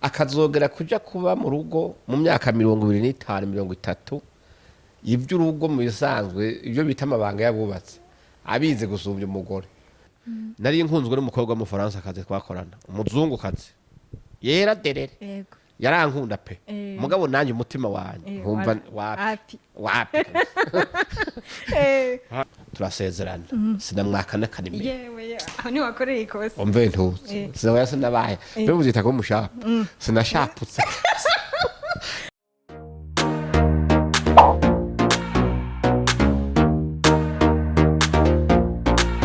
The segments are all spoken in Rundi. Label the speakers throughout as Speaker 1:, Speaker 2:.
Speaker 1: Akazogera kuja kuba mu rugo mu myaka 25, 30, iby'urugo mu bisanzwe, ibyo bita amabanga y'abubatse, abize gusumbya umugore. Nari nkunzwe n'umukobwa w'Umufaransa kazi twakorana, umuzungukazi yera derere. Yarankunda pe. Mugabo nanjye umutima wanjye nkumva wapi.
Speaker 2: Wapi.
Speaker 1: Wapi kabisa. Turasezerana, sinamwaka n'akanimero.
Speaker 2: Yewe, aho ntiwakoreye ikosa.
Speaker 1: Umve, ntutse. Sinabaya, sinabaye mbe mubyita ko umushapu, sinashaputse.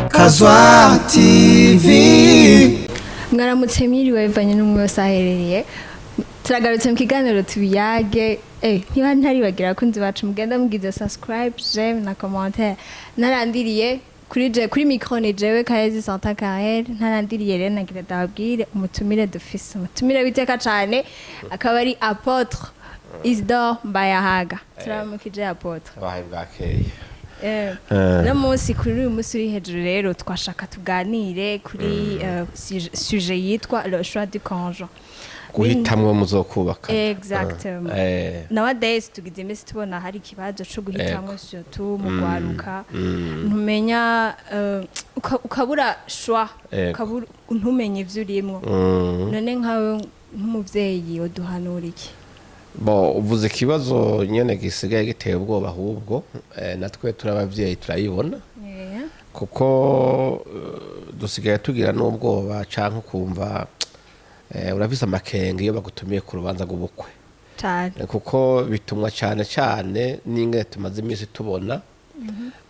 Speaker 3: Kazwa TV.
Speaker 2: Mwaramutse, mwiriwe, bivanye n'umwe wese aherereye. Turagarutse mu kiganiro Tubiyage. Ntiba ntaribagira, abakunzi bacu, mugenda mugize subscribe, j'aime na commentaire. Narandiriye kuri je kuri micro ni jewe Kaezi Santa Carrel. Ntarandiriye rero, nagira ndababwire umutumire dufise, umutumire witeka cane, akaba ari Apôtre Isidore Mbayahaga. Turamukije, Apôtre.
Speaker 1: Abaye bwakeye.
Speaker 2: Uno munsi, kuri uyu munsi uri hejuru rero, twashaka tuganire kuri sujet yitwa le choix du conjoint.
Speaker 1: Guhitamwo muzokubaka.
Speaker 2: Exactement. Nowadays tugize iminsi tubona hari ikibazo co guhitamwo, surtout mu rwaruka. Ntumenya, ukabura choix, ukabura, ntumenye ivyo urimwo. None nkawe nk'umuvyeyi woduhanura iki?
Speaker 1: Bo, uvuze ikibazo nyene gisigaye giteye ubwoba. Ahubwo natwe turi abavyeyi turayibona, kuko dusigaye tugira n'ubwoba, canke ukumva urafise amakenga iyo bagutumiye ku rubanza rw'ubukwe.
Speaker 2: Cane.
Speaker 1: Kuko bitumwa cyane cyane n'ingene tumaze iminsi tubona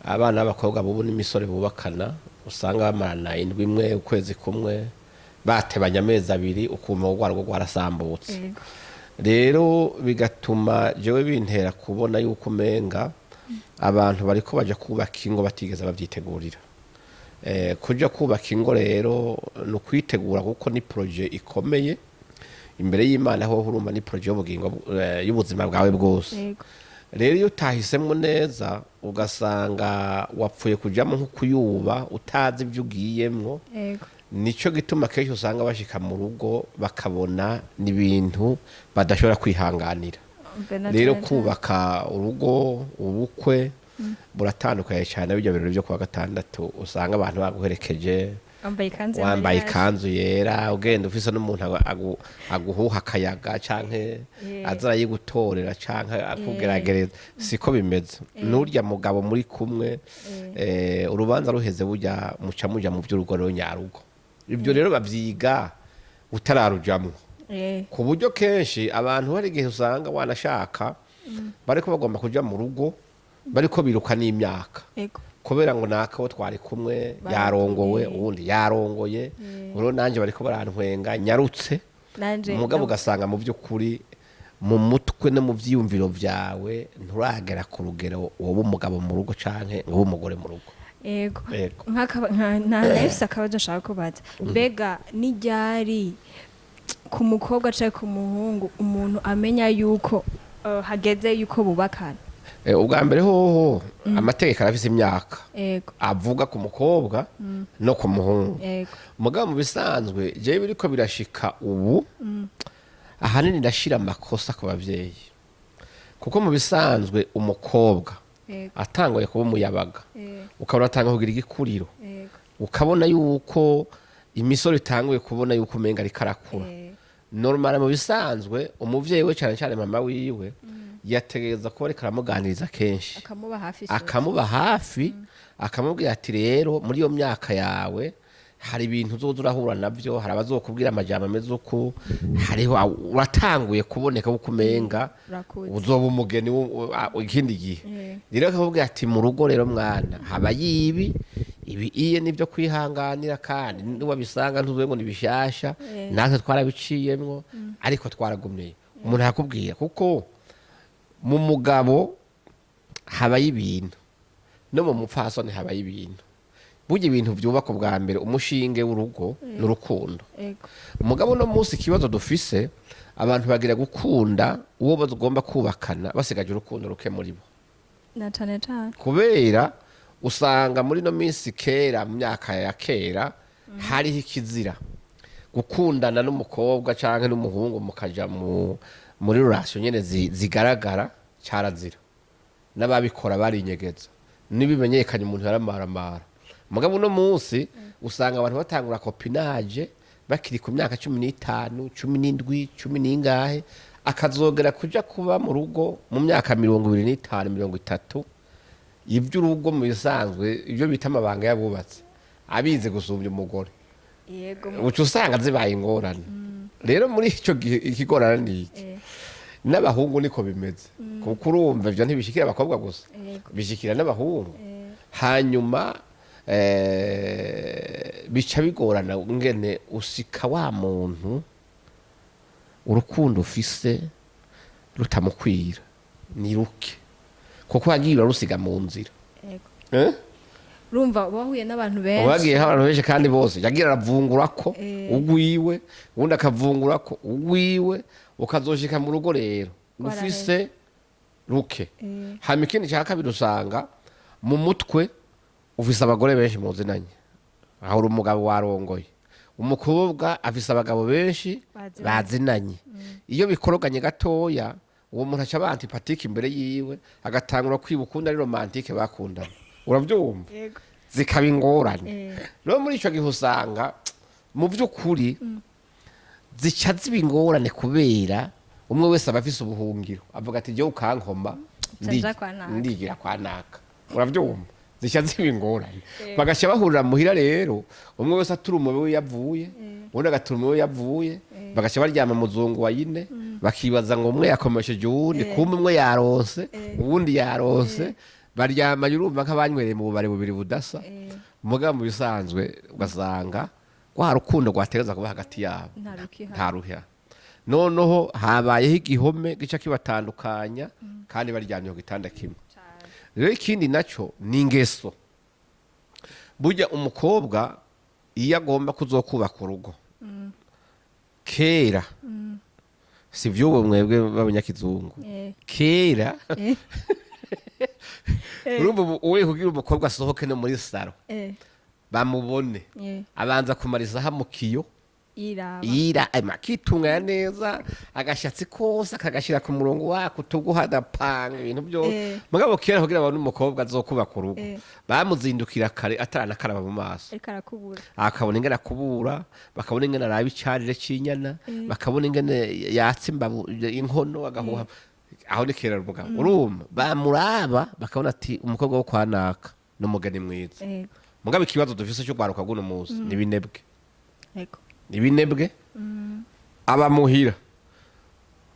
Speaker 1: abana b'abakobwa bubu n'imisore bubakana, usanga bamarana indwi imwe, ukwezi kumwe, batebanye amezi 2, ukumva urwo rwo rwarasambutse. Rero bigatuma jewe bintera kubona yuko umenga abantu bariko baja kubaka ingo batigeze babyitegurira. Kuja kubaka ingo rero ni ukwitegura, kuko ni projet ikomeye imbere y'Imana. Hoho urumva ni projet y'ubugingo, y'ubuzima bwawe bwose. Rero iyo utahisemo neza, ugasanga wapfuye kujamo nko kuyuba utazi ibyo ugiyemwo. Nico gituma kenshi usanga bashika mu rugo bakabona n'ibintu badashobora kwihanganira.
Speaker 2: Mbe na
Speaker 1: Rero
Speaker 2: cane cane.
Speaker 1: kubaka urugo, ubukwe buratandukanye cyane bijya birori byo kuwa gatandatu usanga abantu baguherekeje,
Speaker 2: wambaye ikanzu ya
Speaker 1: wambaye
Speaker 2: mariage.
Speaker 1: Ikanzu yera, ugenda ufise n'umuntu aguhuha akayaga canke aza arayigutorera canke akugeragereza. Siko bimeze. N'urya mugabo muri kumwe, urubanza ruheze, burya muca muja mu by'urugo rero nyarugo. Ibyo rero bavyiga utararujamwo, ku buryo kenshi abantu hari igihe usanga wanashaka bariko bagomba kuja mu rugo bariko biruka n'imyaka, kubera ngo naka wo twari kumwe yarongowe, uwundi yarongoye, rero nanjye bariko barantwenga nyarutse.
Speaker 2: Nanje
Speaker 1: Umugabo ugasanga mu by'ukuri mu mutwe no mu vyiyumviro vyawe nturagera ku rugero woba umugabo mu rugo canke ngo ube umugore mu rugo.
Speaker 2: Yego. Nka nafise akabazo nshaka kubaza. Mbega n'iryari ku mukobwa canke ku muhungu umuntu amenya yuko hageze yuko bubakana?
Speaker 1: Ubwa mbere hoho amategeko arafise imyaka avuga ku mukobwa no ku muhungu. Mugabo mu bisanzwe jewe biriko birashika ubu, ahanini ndashira amakosa ku bavyeyi, kuko mu bisanzwe umukobwa atanguye kuba umuyabaga, ukabona atanga kugira igikuriro, ukabona yuko imisoro itanguye kubona yuko umenga ariko arakura, normal mu bisanzwe umuvyeyi we, cyane cyane mama wiwe, yategereza kuba ariko aramuganiriza kenshi,
Speaker 2: akamuba hafi.
Speaker 1: Akamuba hafi, akamubwira ati: "Rero muri iyo myaka yawe hari ibintu uzoza urahura nabyo, hari abazokubwira amajambo ameze uku, hariho uratanguye kuboneka kuko umenga
Speaker 2: Urakuze.
Speaker 1: uzoba umugeni ikindi gihe." Rero akamubwira ati: "Mu rugo rero mwana, haba yibi ibi, iye nibyo kwihanganira, kandi niwabisanga ntuzuye ngo ni bishasha, natwe twarabiciyemwo ariko twaragumyeyo." Umuntu akakubwira, kuko mu mugabo habayo ibintu, no mu mupfasoni habayo ibintu. Burya ibintu byubaka ubwa mbere, umushinge w'urugo ni urukundo. Umugabo uno munsi ikibazo dufise, abantu bagira gukunda uwo bagomba kubakana basigaje urukundo ruke muri bo.
Speaker 2: Na cane cane.
Speaker 1: Kubera usanga muri no minsi, kera mu myaka ya kera hariho ikizira. Gukundana n'umukobwa canke n'umuhungu mukaja muri relation nyene zigaragara carazira, n'ababikora barinyegeza, nibimenyekanye umuntu yaramaramara. Mugabo uno munsi usanga abantu batangura copinage bakiri ku myaka 15, 17, cumi n'ingahe, akazogera kuja kuba mu rugo mu myaka 25, 30. Iby'urugo mu bisanzwe, ibyo bita amabanga y'abubatse, abizi gusumbya umugore. Uca usanga zibaye ingorane. Rero muri icyo gihe ikigorana ni iki? N'abahungu niko bimeze, kuko urumva ibyo ntibishikira abakobwa gusa, bishikira n'abahungu. Hanyuma bica bigorana ngene usika wa muntu urukundo ufise rutamukwira, ni ruke, kuko wagiye urarusiga mu nzira. Eh?
Speaker 2: Urumva wahuye n'abantu benshi.
Speaker 1: Wagiye abantu benshi, kandi bose yagiye aravungura ko ugwiwe, ubundi akavungura ko ugwiwe, ukazoshika mu rugo rero ufise ruke. Hama ikindi cya kabiri, usanga mu mutwe ufise abagore benshi muzinanye, aho uri umugabo warongoye, umukobwa afise abagabo benshi
Speaker 2: bazinanye.
Speaker 1: Bazinanye. Iyo bikoroganye gatoya, uwo muntu aca aba antipathique imbere yiwe, agatangura kwiba ukundi ari romantique bakundana, urabyumva?
Speaker 2: Yego.
Speaker 1: Zikaba ingorane. Rero muri icyo gihe usanga mu by'ukuri zica ziba ingorane, kubera umwe wese aba afise ubuhungiro, avuga ati: "Jyewe ukankoma
Speaker 2: nja kwa naka."
Speaker 1: Ndigira kwa naka, urabyumva? Zica ziba ingorane, bagaca bahurira muhira. Rero umwe wese atura umubi we yavuye, uwundi agatura umubi we yavuye, bagaca baryama muzungu wa yine, bakibaza ngo umwe yakomesheje uwundi, kumbe umwe yaronse, uwundi yaronse, baryamanye urumva nk'abanywereye mu bubari bubiri budasa. Mugabo mu bisanzwe ugasanga rwa rukundo rwategereza kuba hagati yabo
Speaker 2: nta rukiha.
Speaker 1: Nta ruhya. Noneho habayeho igihome gica kibatandukanya kandi baryamye ku gitanda kimwe. Rero ikindi nacyo ni ingeso. Burya umukobwa iyo agomba kuzokubaka urugo, kera, si iby'ubu mwebwe b'abanyakizungu, kera, urumva ubu uri kugira umukobwa asohoke no muri salon bamubone, abanza kumara isaha mu kiyo
Speaker 2: yiraba,
Speaker 1: yira akitunganya neza, agashatsi kose akagashyira ku murongo wako, utuguha agapanga ibintu byose. Mugabo kera, kugira babone umukobwa azokubaka urugo, bamuzindukira kare ataranakaraba mu maso,
Speaker 2: ariko arakubura,
Speaker 1: akabona ingene akubura, bakabona ingene araba icarire c'inyana, bakabona ingene yatsa imbabu inkono agahuha. Aho ni kera. Umugabo urumva bamuraba bakabona ati: "Umukobwa wo kwa naka ni umugeni mwiza." Mugabo ikibazo dufise cyo gwaruka guno munsi ni binebwe. Ni binebwe. Aba muhira,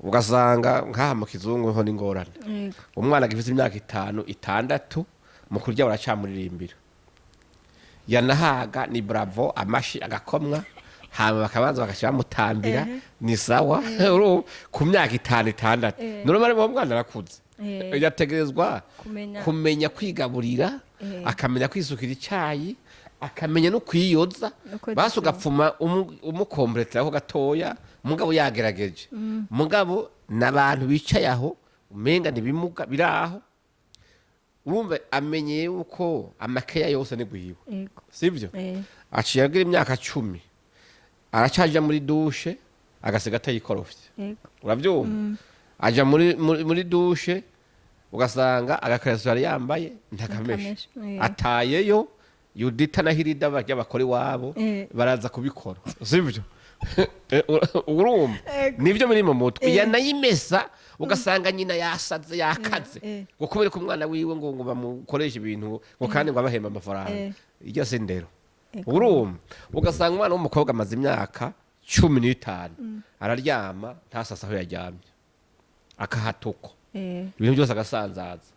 Speaker 1: ugasanga nkaha mu kizungu ho n'ingorane. Umwana agifite imyaka 5, 6, mu kurya baracamuririmbira, yanahaga ni bravo, amashi agakomwa, hama bakabanza bagashyira bamutambira. Ni sawa. Urumva, ku myaka 5, 6, none bari mu mwana arakuze, yategerezwa
Speaker 2: kumenya
Speaker 1: kumenya kwigaburira, akamenya kwisukira icyayi, akamenya no kwiyoza.
Speaker 2: No koza
Speaker 1: basi
Speaker 2: ivyombo.
Speaker 1: Ugapfuma umukomboreteraho gatoya, mugabo yagerageje. Mugabo n'abantu bicaye aho umenga ntibimuga biri aho, urumva amenye yuko amakeya yose ni gwiwe, sibyo? Aciye agira imyaka 10, aracaja muri douche agasiga atayikorofye. Urabyumva, aja muri douche, ugasanga agakareso yari yambaye ntakameshe,
Speaker 2: ntakameshe,
Speaker 1: atayeyo. Yudita na Hirida barya bakora iwabo, baraza kubikora, sibyo? Urumva, nibyo biri mu mutwe. Yanayimesa, ugasanga nyina yasaze, yakaze, ngo kubera ko umwana wiwe ngo bamukoreshe ibintu, ngo kandi ngo abahemba amafaranga. Iryo si ndero. Urumva, ugasanga umwana w'umukobwa amaze imyaka 15 araryama ntasasa aho yaryamye, akahatuko, ibintu byose agasanzaza,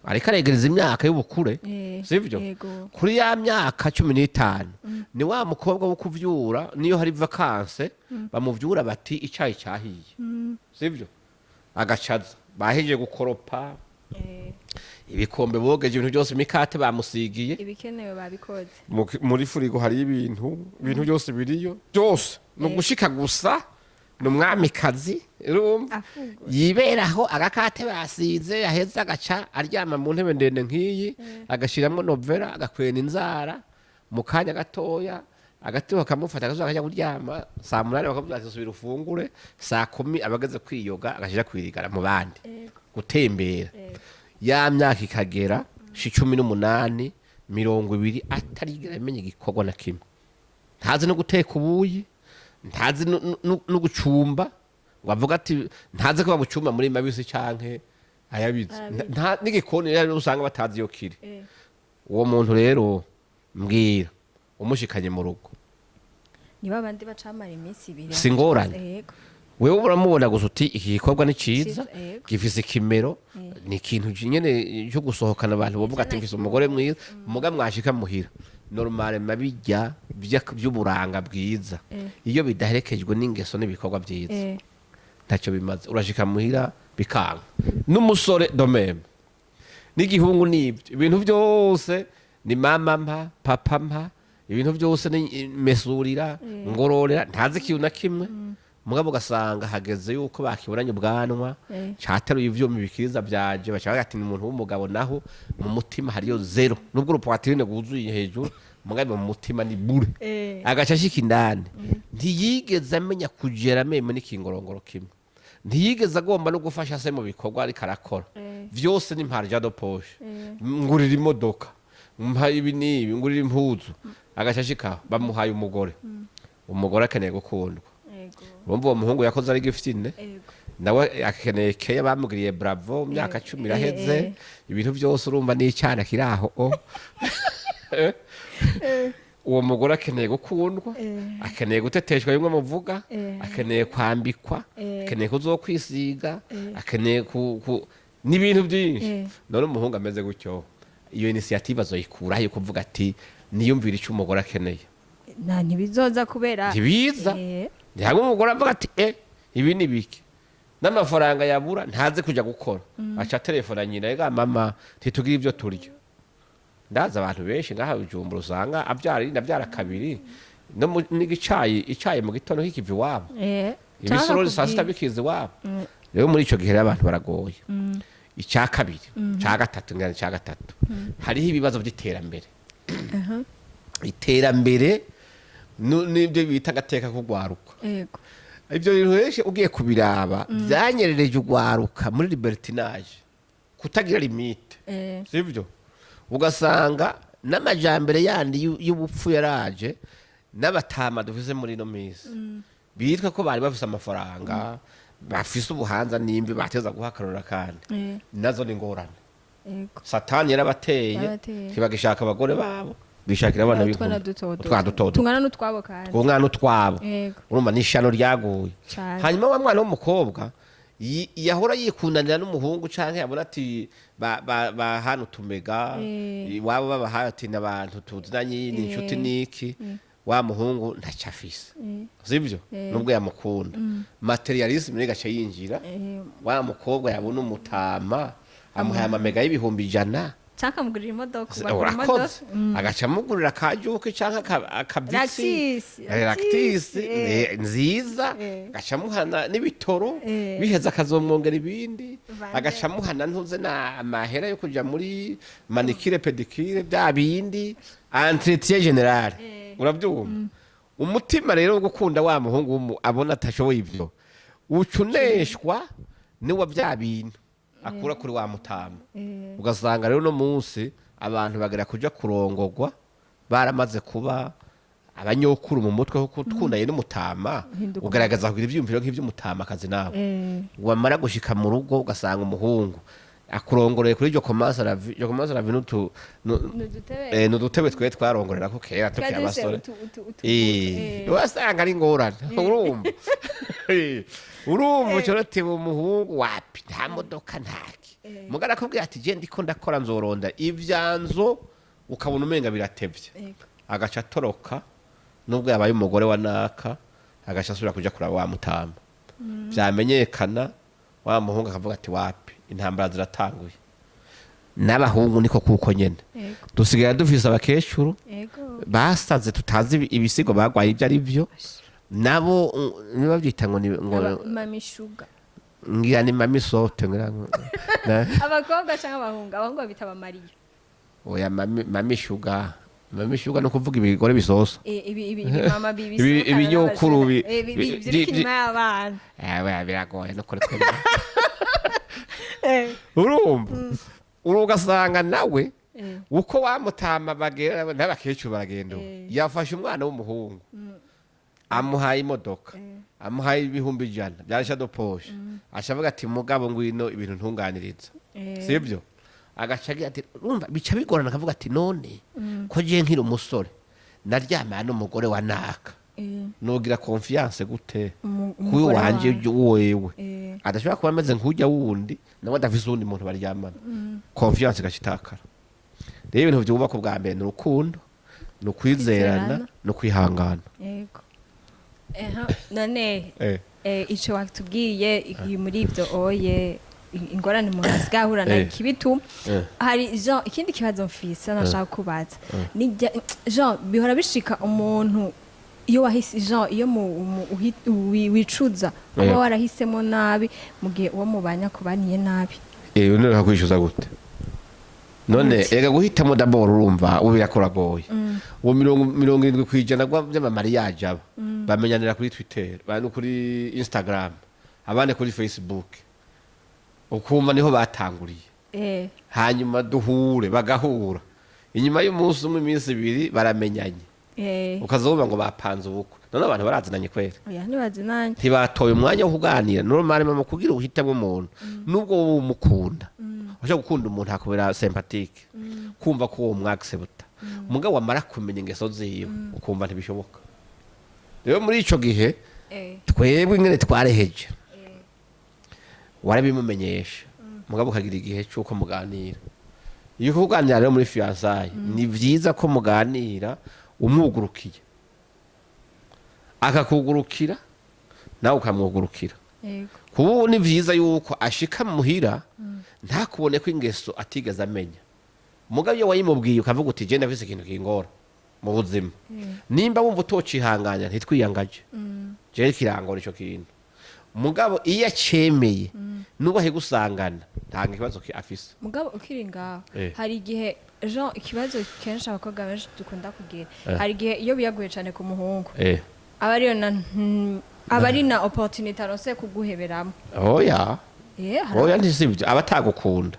Speaker 1: ariko aregereza imyaka y'ubukure, sibyo?
Speaker 2: Yego.
Speaker 1: Kuri ya myaka 15 ni wa mukobwa wo kuvyura, niyo hari vacances bamuvyura bati: "Icayi cyahiye," sibyo? Agacaza bahejeje gukoropa, ibikombe bogeje, ibintu byose, imikate bamusigiye,
Speaker 2: ibikenewe babikoze.
Speaker 1: Muri furigo hari ibintu byose biriyo byose, ni ugushika gusa, ni umwamikazi, urumva?
Speaker 2: Afungura.
Speaker 1: Yiberaho agakate basize, yaheza agaca aryama mu ntebe ndende nk'iyi, agashyiramo novela, agakwena inzara mu kanya gatoya. Agati bakamufata, akazuba, akajya kuryama saa 8, bakamubwira ati: "Subira ufungure." Saa 10 abageze kwiyoga, agashyira kwirigara mu bandi, gutembera. Ya myaka ikagera shi 18, 20, atarigera amenya igikorwa na kimwe, ntazi no guteka ubuyi, ntazi no gucumba, ngo avuga ati ntazi ko babucumba muri mabisi canke ayabizi.
Speaker 2: Ayabizi.
Speaker 1: N'igikoni rero usanga batazi iyo kiri. Uwo muntu rero, mbwira, umushikanye mu rugo,
Speaker 2: Ni babandi bacamara iminsi 2.
Speaker 1: Si ingorane. Wewe uramubona gusa uti: "Iki gikorwa ni ciza,
Speaker 2: Ciza, yego.
Speaker 1: gifise ikimero, ni ikintu nyene cyo gusohokana, abantu bavuga ati mfise umugore mwiza." Muga mwashika muhira, normal mabijya by'uburanga bwiza, iyo bidaherekejwe n'ingeso n'ibikorwa byiza, ntacyo bimaze. Urashika muhira bikanga. N'umusore de même, n'igihungu n'ibyo, ibintu byose ni mama mpa, papa mpa, ibintu byose ni mesurira, ngororera, ntazi ikintu na kimwe. Mugabo ugasanga hageze yuko bakibonanye ubwanwa, cateruye ivyuma bikiriza byaje, baca bavuga ati: "Ni umuntu w'umugabo." Naho mu mutima hariyo zéro, nubwo uru poitrine rwuzuye hejuru, mugabo mu mutima ni bure. Agaca ashika indani, ntiyigeze amenya kugera même n'ikingorongoro kimwe, ntiyigeze agomba no gufasha se mu bikorwa ariko arakora. Vyose ni argent de poche: ngurira imodoka, mpa ibi n'ibi, ngurira impuzu. Agaca ashika, bamuhaye umugore, umugore akeneye gukundwa. Urumva uwo muhungu yakoze ari gifitine, nawe akeneye keya, bamugiriye bravo, myaka 10 iraheze, ibintu byose urumva n'icyana kiri aho. O uwo mugore akeneye gukundwa, akeneye guteteshwa bimwe muvuga, akeneye kwambikwa, akeneye kuzokwisiga, akeneye ku n'ibintu byinshi. None umuhungu ameze gutyo, iyo initiative azoyikuraho yo kuvuga ati: "Niyumvire icyo umugore akeneye"?
Speaker 2: Nta, ntibizoza kubera
Speaker 1: Ntibiza. Ni hamwe umugore avuga ati: "E, ibi ni biki?" N'amafaranga yabura, ntaze kujya gukora, aca telefona nyina: "Ega mama, ntitugira ibyo turya." Ndazi abantu benshi ngaha Bujumbura, usanga abyara rinda abyara kabiri, no n'igicayi, icayi mu gitondo kikiva iwabo, ibisorori saa sita bikiza iwabo. Rero muri ico gihe rero abantu baragoye. Icya kabiri, icya gatatu, ngira icya gatatu, hariho ibibazo by'iterambere. Iterambere n'ibyo bita agateka k'ugwaruka. Ibyo bintu benshi ugiye kubiraba byanyerereje ugwaruka muri libertinage, kutagira limite, sibyo? Ugasanga n'amajambere yandi y'ubupfu yaraje, n'abatama dufise muri ino minsi bitwa ko bari bafise amafaranga, bafise ubuhanza n'imvi, bateza guha akarora, kandi nazo ni ingorane. Satani yarabateye.
Speaker 2: Yarabateye.
Speaker 1: Ntibagishaka abagore babo, bishakira abana
Speaker 2: utwana
Speaker 1: b'inkumi,
Speaker 2: duto duto.
Speaker 1: Utwana duto duto.
Speaker 2: Tungana n'utwabo kandi.
Speaker 1: Twungana n'utwabo. Urumva ni ishano ryaguye.
Speaker 2: Cane.
Speaker 1: Hanyuma wa mwana w'umukobwa yahora yikundanira n'umuhungu, canke yabona ati ba hano tumega, iwabo babahaye ati n'abantu tuzinanye, ni inshuti, niki, wa muhungu ntacyo afise, sibyo? Nubwo yamukunda, matérialisme rero igaca yinjira. Wa mukobwa yabona umutama amuhaye amamega y'100,000,
Speaker 2: Canke akamugurira imodoka, bagura imodoka.
Speaker 1: Urakoze, agaca amugurira akajuke canke akabitsi.
Speaker 2: Lactis.
Speaker 1: Lactis. Nziza. Agaca amuhana n'ibitoro, biheza akazomwongera ibindi.
Speaker 2: Vande.
Speaker 1: Agaca amuhana ntuze na amahera yo kuja muri manicure, pédicure, bya bindi, entretien général. Urabyumva, umutima rero wo gukunda wa muhungu abona atashoboye ivyo, ucuneshwa niwa bya bintu akura kuri wa mutama. Ugasanga rero uno munsi abantu bagera kuja kurongogwa baramaze kuba abanyokuru mu mutwe, kuko ukundanye n'umutama,
Speaker 2: Hinduka.
Speaker 1: ugaragaza kugira ivyiyumviro nk'ivy'umutama akazi nawe. Wamara gushika mu rugo, ugasanga umuhungu akurongoreye kuri iryo commence la vie, iryo commence la vie
Speaker 2: N'udutebe.
Speaker 1: N'udutebe twe twarongorera ko kera tukiri
Speaker 2: Twari dufise
Speaker 1: abasore.
Speaker 2: Utu.
Speaker 1: Wasanga ari ingorane. Urumva, urumva ucora ati umuhungu wapi, nta modoka, ntaki, mugara akubwira ati: "Je ndiko ndakora, nzoronda ivyanzo." Ukabona umenga biratevye. Agaca atoroka, nubwo yabaye umugore wa naka, agaca asubira kuja kuraba wa mutama. Vyamenyekana, wa muhungu akavuga ati: "Wapi, intambara ziratanguye." N'abahungu niko kuko nyene. Dusigaye dufise abakecuru basaze, tutazi ibisigo bagwaye ibyo ari byo. Nabo niba babyita ngo ngo
Speaker 2: Mami sugar.
Speaker 1: Ngira ni mami sote, ngira ngo
Speaker 2: Abakobwa canke abahungu? Abahungu babita abamariya.
Speaker 1: Oya, mami sugar Mamishuga no kuvuga ibigore bisosa.
Speaker 2: Ibi mama bisohokana
Speaker 1: Ibinyokuru
Speaker 2: n'abajene. Biri inyuma y'abana.
Speaker 1: Ewe, biragoye no kuri twebwe. Urumva, ugasanga nawe uko wamutama bagera n'abakecuru baragenda ubu. Yafashe umwana w'umuhungu, amuhaye imodoka, amuhaye 100,000 bya argent de poche, aca avuga ati: "Mugabo ngwino ibintu ntunganiriza." Sibyo, agaca agira ati: "Urumva bica bigorana." Akavuga ati: "None ko je nkiri umusore naryamana n'umugore wa naka, nogira confiance gute kuyo
Speaker 2: Umugore
Speaker 1: wanje
Speaker 2: wawe.
Speaker 1: wewe adashobora kuba ameze nk'ujya wundi nawe adafise uwundi muntu baryamana?" Confiance igaca itakara. Rero ibintu byubaka ubwa mbere ni urukundo, ni ukwizerana,
Speaker 2: Kwizerana.
Speaker 1: ni ukwihangana.
Speaker 2: Yego. Eha, none ico watubwiye muri ibyo oye ingorane umuntu asigaye ahura na kibitu. Hari Jean, ikindi kibazo mfise nashaka kubaza ni Jean, bihora bishika umuntu iyo wahise, Jean, iyo wicuza kuba warahisemo nabi mu gihe uwo mubanya kubaniye nabi?
Speaker 1: None kwishyuza gute none?
Speaker 2: Gute?
Speaker 1: Erega guhitamo d'abord, urumva ubu birakoragoye. Uwo 70% by'amamariyaje aba bamenyanira kuri Twitter, bandi kuri Instagram, abandi kuri Facebook, ukumva niho batanguriye. Hanyuma duhure, bagahura inyuma y'umunsi umwe, iminsi 2 baramenyanye. Ukazumva ngo bapanze ubukwe. None abantu barazinanye kwera?
Speaker 2: Oya, ntibazinanye.
Speaker 1: Ntibatoye umwanya wo kuganira. Normal, mama, kugira uhitemo umuntu, nubwo wowe umukunda, ushobora gukunda umuntu akubera sympathique, kumva ko uwo mwaccepta, mugabo wamara kumenya ingeso ziwe ukumva ntibishoboka. Rero muri ico gihe, twebwe ingene twareheje, warabimumenyesha, mugabo ukagira igihe cy'uko muganira. Iyo kuganira rero muri fiançailles, ni vyiza ko muganira umwugurukiye, akakugurukira, nawe ukamwugurukira. Kubu ni vyiza yuko ashika muhira ntakubone ko ingeso atigeze amenya. Mugabo iyo wayimubwiye, ukavuga uti: "Je ndafise ikintu kingora mu buzima, nimba wumva utocihanganya ntitwiyangaje, je kirangora ico kintu." Mugabo iyo acemeye, nubwo ahigusangana, nta kibazo afise.
Speaker 2: Mugabo ukiri ngaho, hari igihe, Jean, ikibazo kenshi abakobwa benshi dukunda kugira, hari igihe iyo biyaguye cyane ku muhungu, aba ariyo na aba ari na opportunité aronse kuguheberamo.
Speaker 1: Oya. Oya, ntisibyo, aba atagukunda.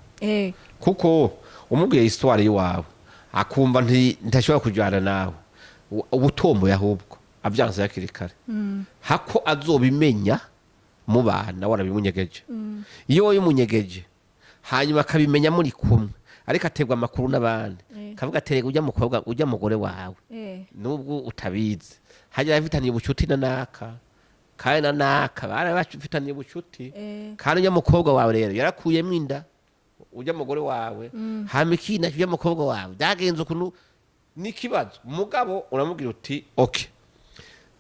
Speaker 1: Kuko umubwiye histoire y'iwawe, akumva ntashobora kujyana nawe, uba utomboye. Ahubwo avyanse hakiri kare, hako azobimenya mubana warabimunyegeje. Iyo wabimunyegeje hanyuma akabimenya muri kumwe, ariko aterwa amakuru n'abandi, kavuga aterega ujya mukobwa, ujya mugore wawe, nubwo utabizi, hajya afitaniye ubucuti na naka, kandi na naka bari bafitaniye ubucuti, kandi ujya mukobwa wawe rero yarakuyemo inda ujya mugore wawe, hama ikindi ujya mukobwa wawe byagenze ukuntu, n'ikibazo. Mugabo uramubwira uti: "Okay,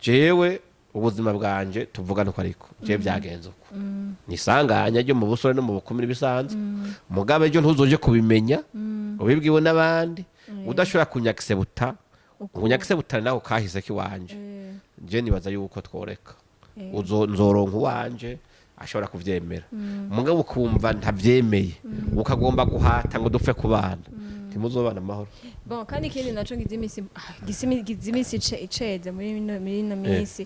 Speaker 1: jewe ubuzima bwanje tuvugane uko, ariko jewe byagenze uko, nisanganya ryo mu busore no mu bukumi n'ibisanzwe. Mugabo ejo ntuzoje kubimenya ubibwiwe n'abandi, udashobora kunyaccepta, unyaccepta nawe kahise kiwanje. Je nibaza yuko tworeka. Nzoronka uwanje ashobora kuvyemera." Mugabo ukumva ntavyemeye, ukagomba guhata ngo dupfe kubana, ntimuzobana amahoro.
Speaker 2: Bon, kandi ikindi naco ngize imisi gize imisi iceze muri ino minsi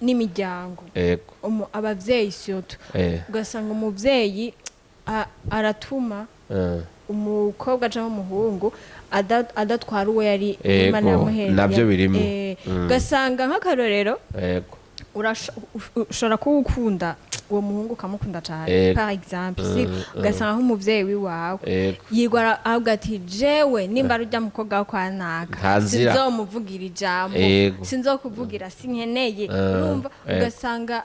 Speaker 2: n'imiryango, abavyeyi surtout, ugasanga umuvyeyi aratuma umukobwa cyangwa umuhungu adatwara uwo yari Imana yamuhereye.
Speaker 1: Navyo birimo.
Speaker 2: Ugasanga nk'akarorero, ushobora kuba ukunda uwo muhungu, ukamukunda cyane, par exemple, si ugasanga nk'umuvyeyi wiwawe yigwa avuga ati: "Jewe nimba ari urya mukobwa wo kwa naka,
Speaker 1: Ntazira.
Speaker 2: sinzomuvugira ijambo, sinzokuvugira, sinkeneye." Urumva, ugasanga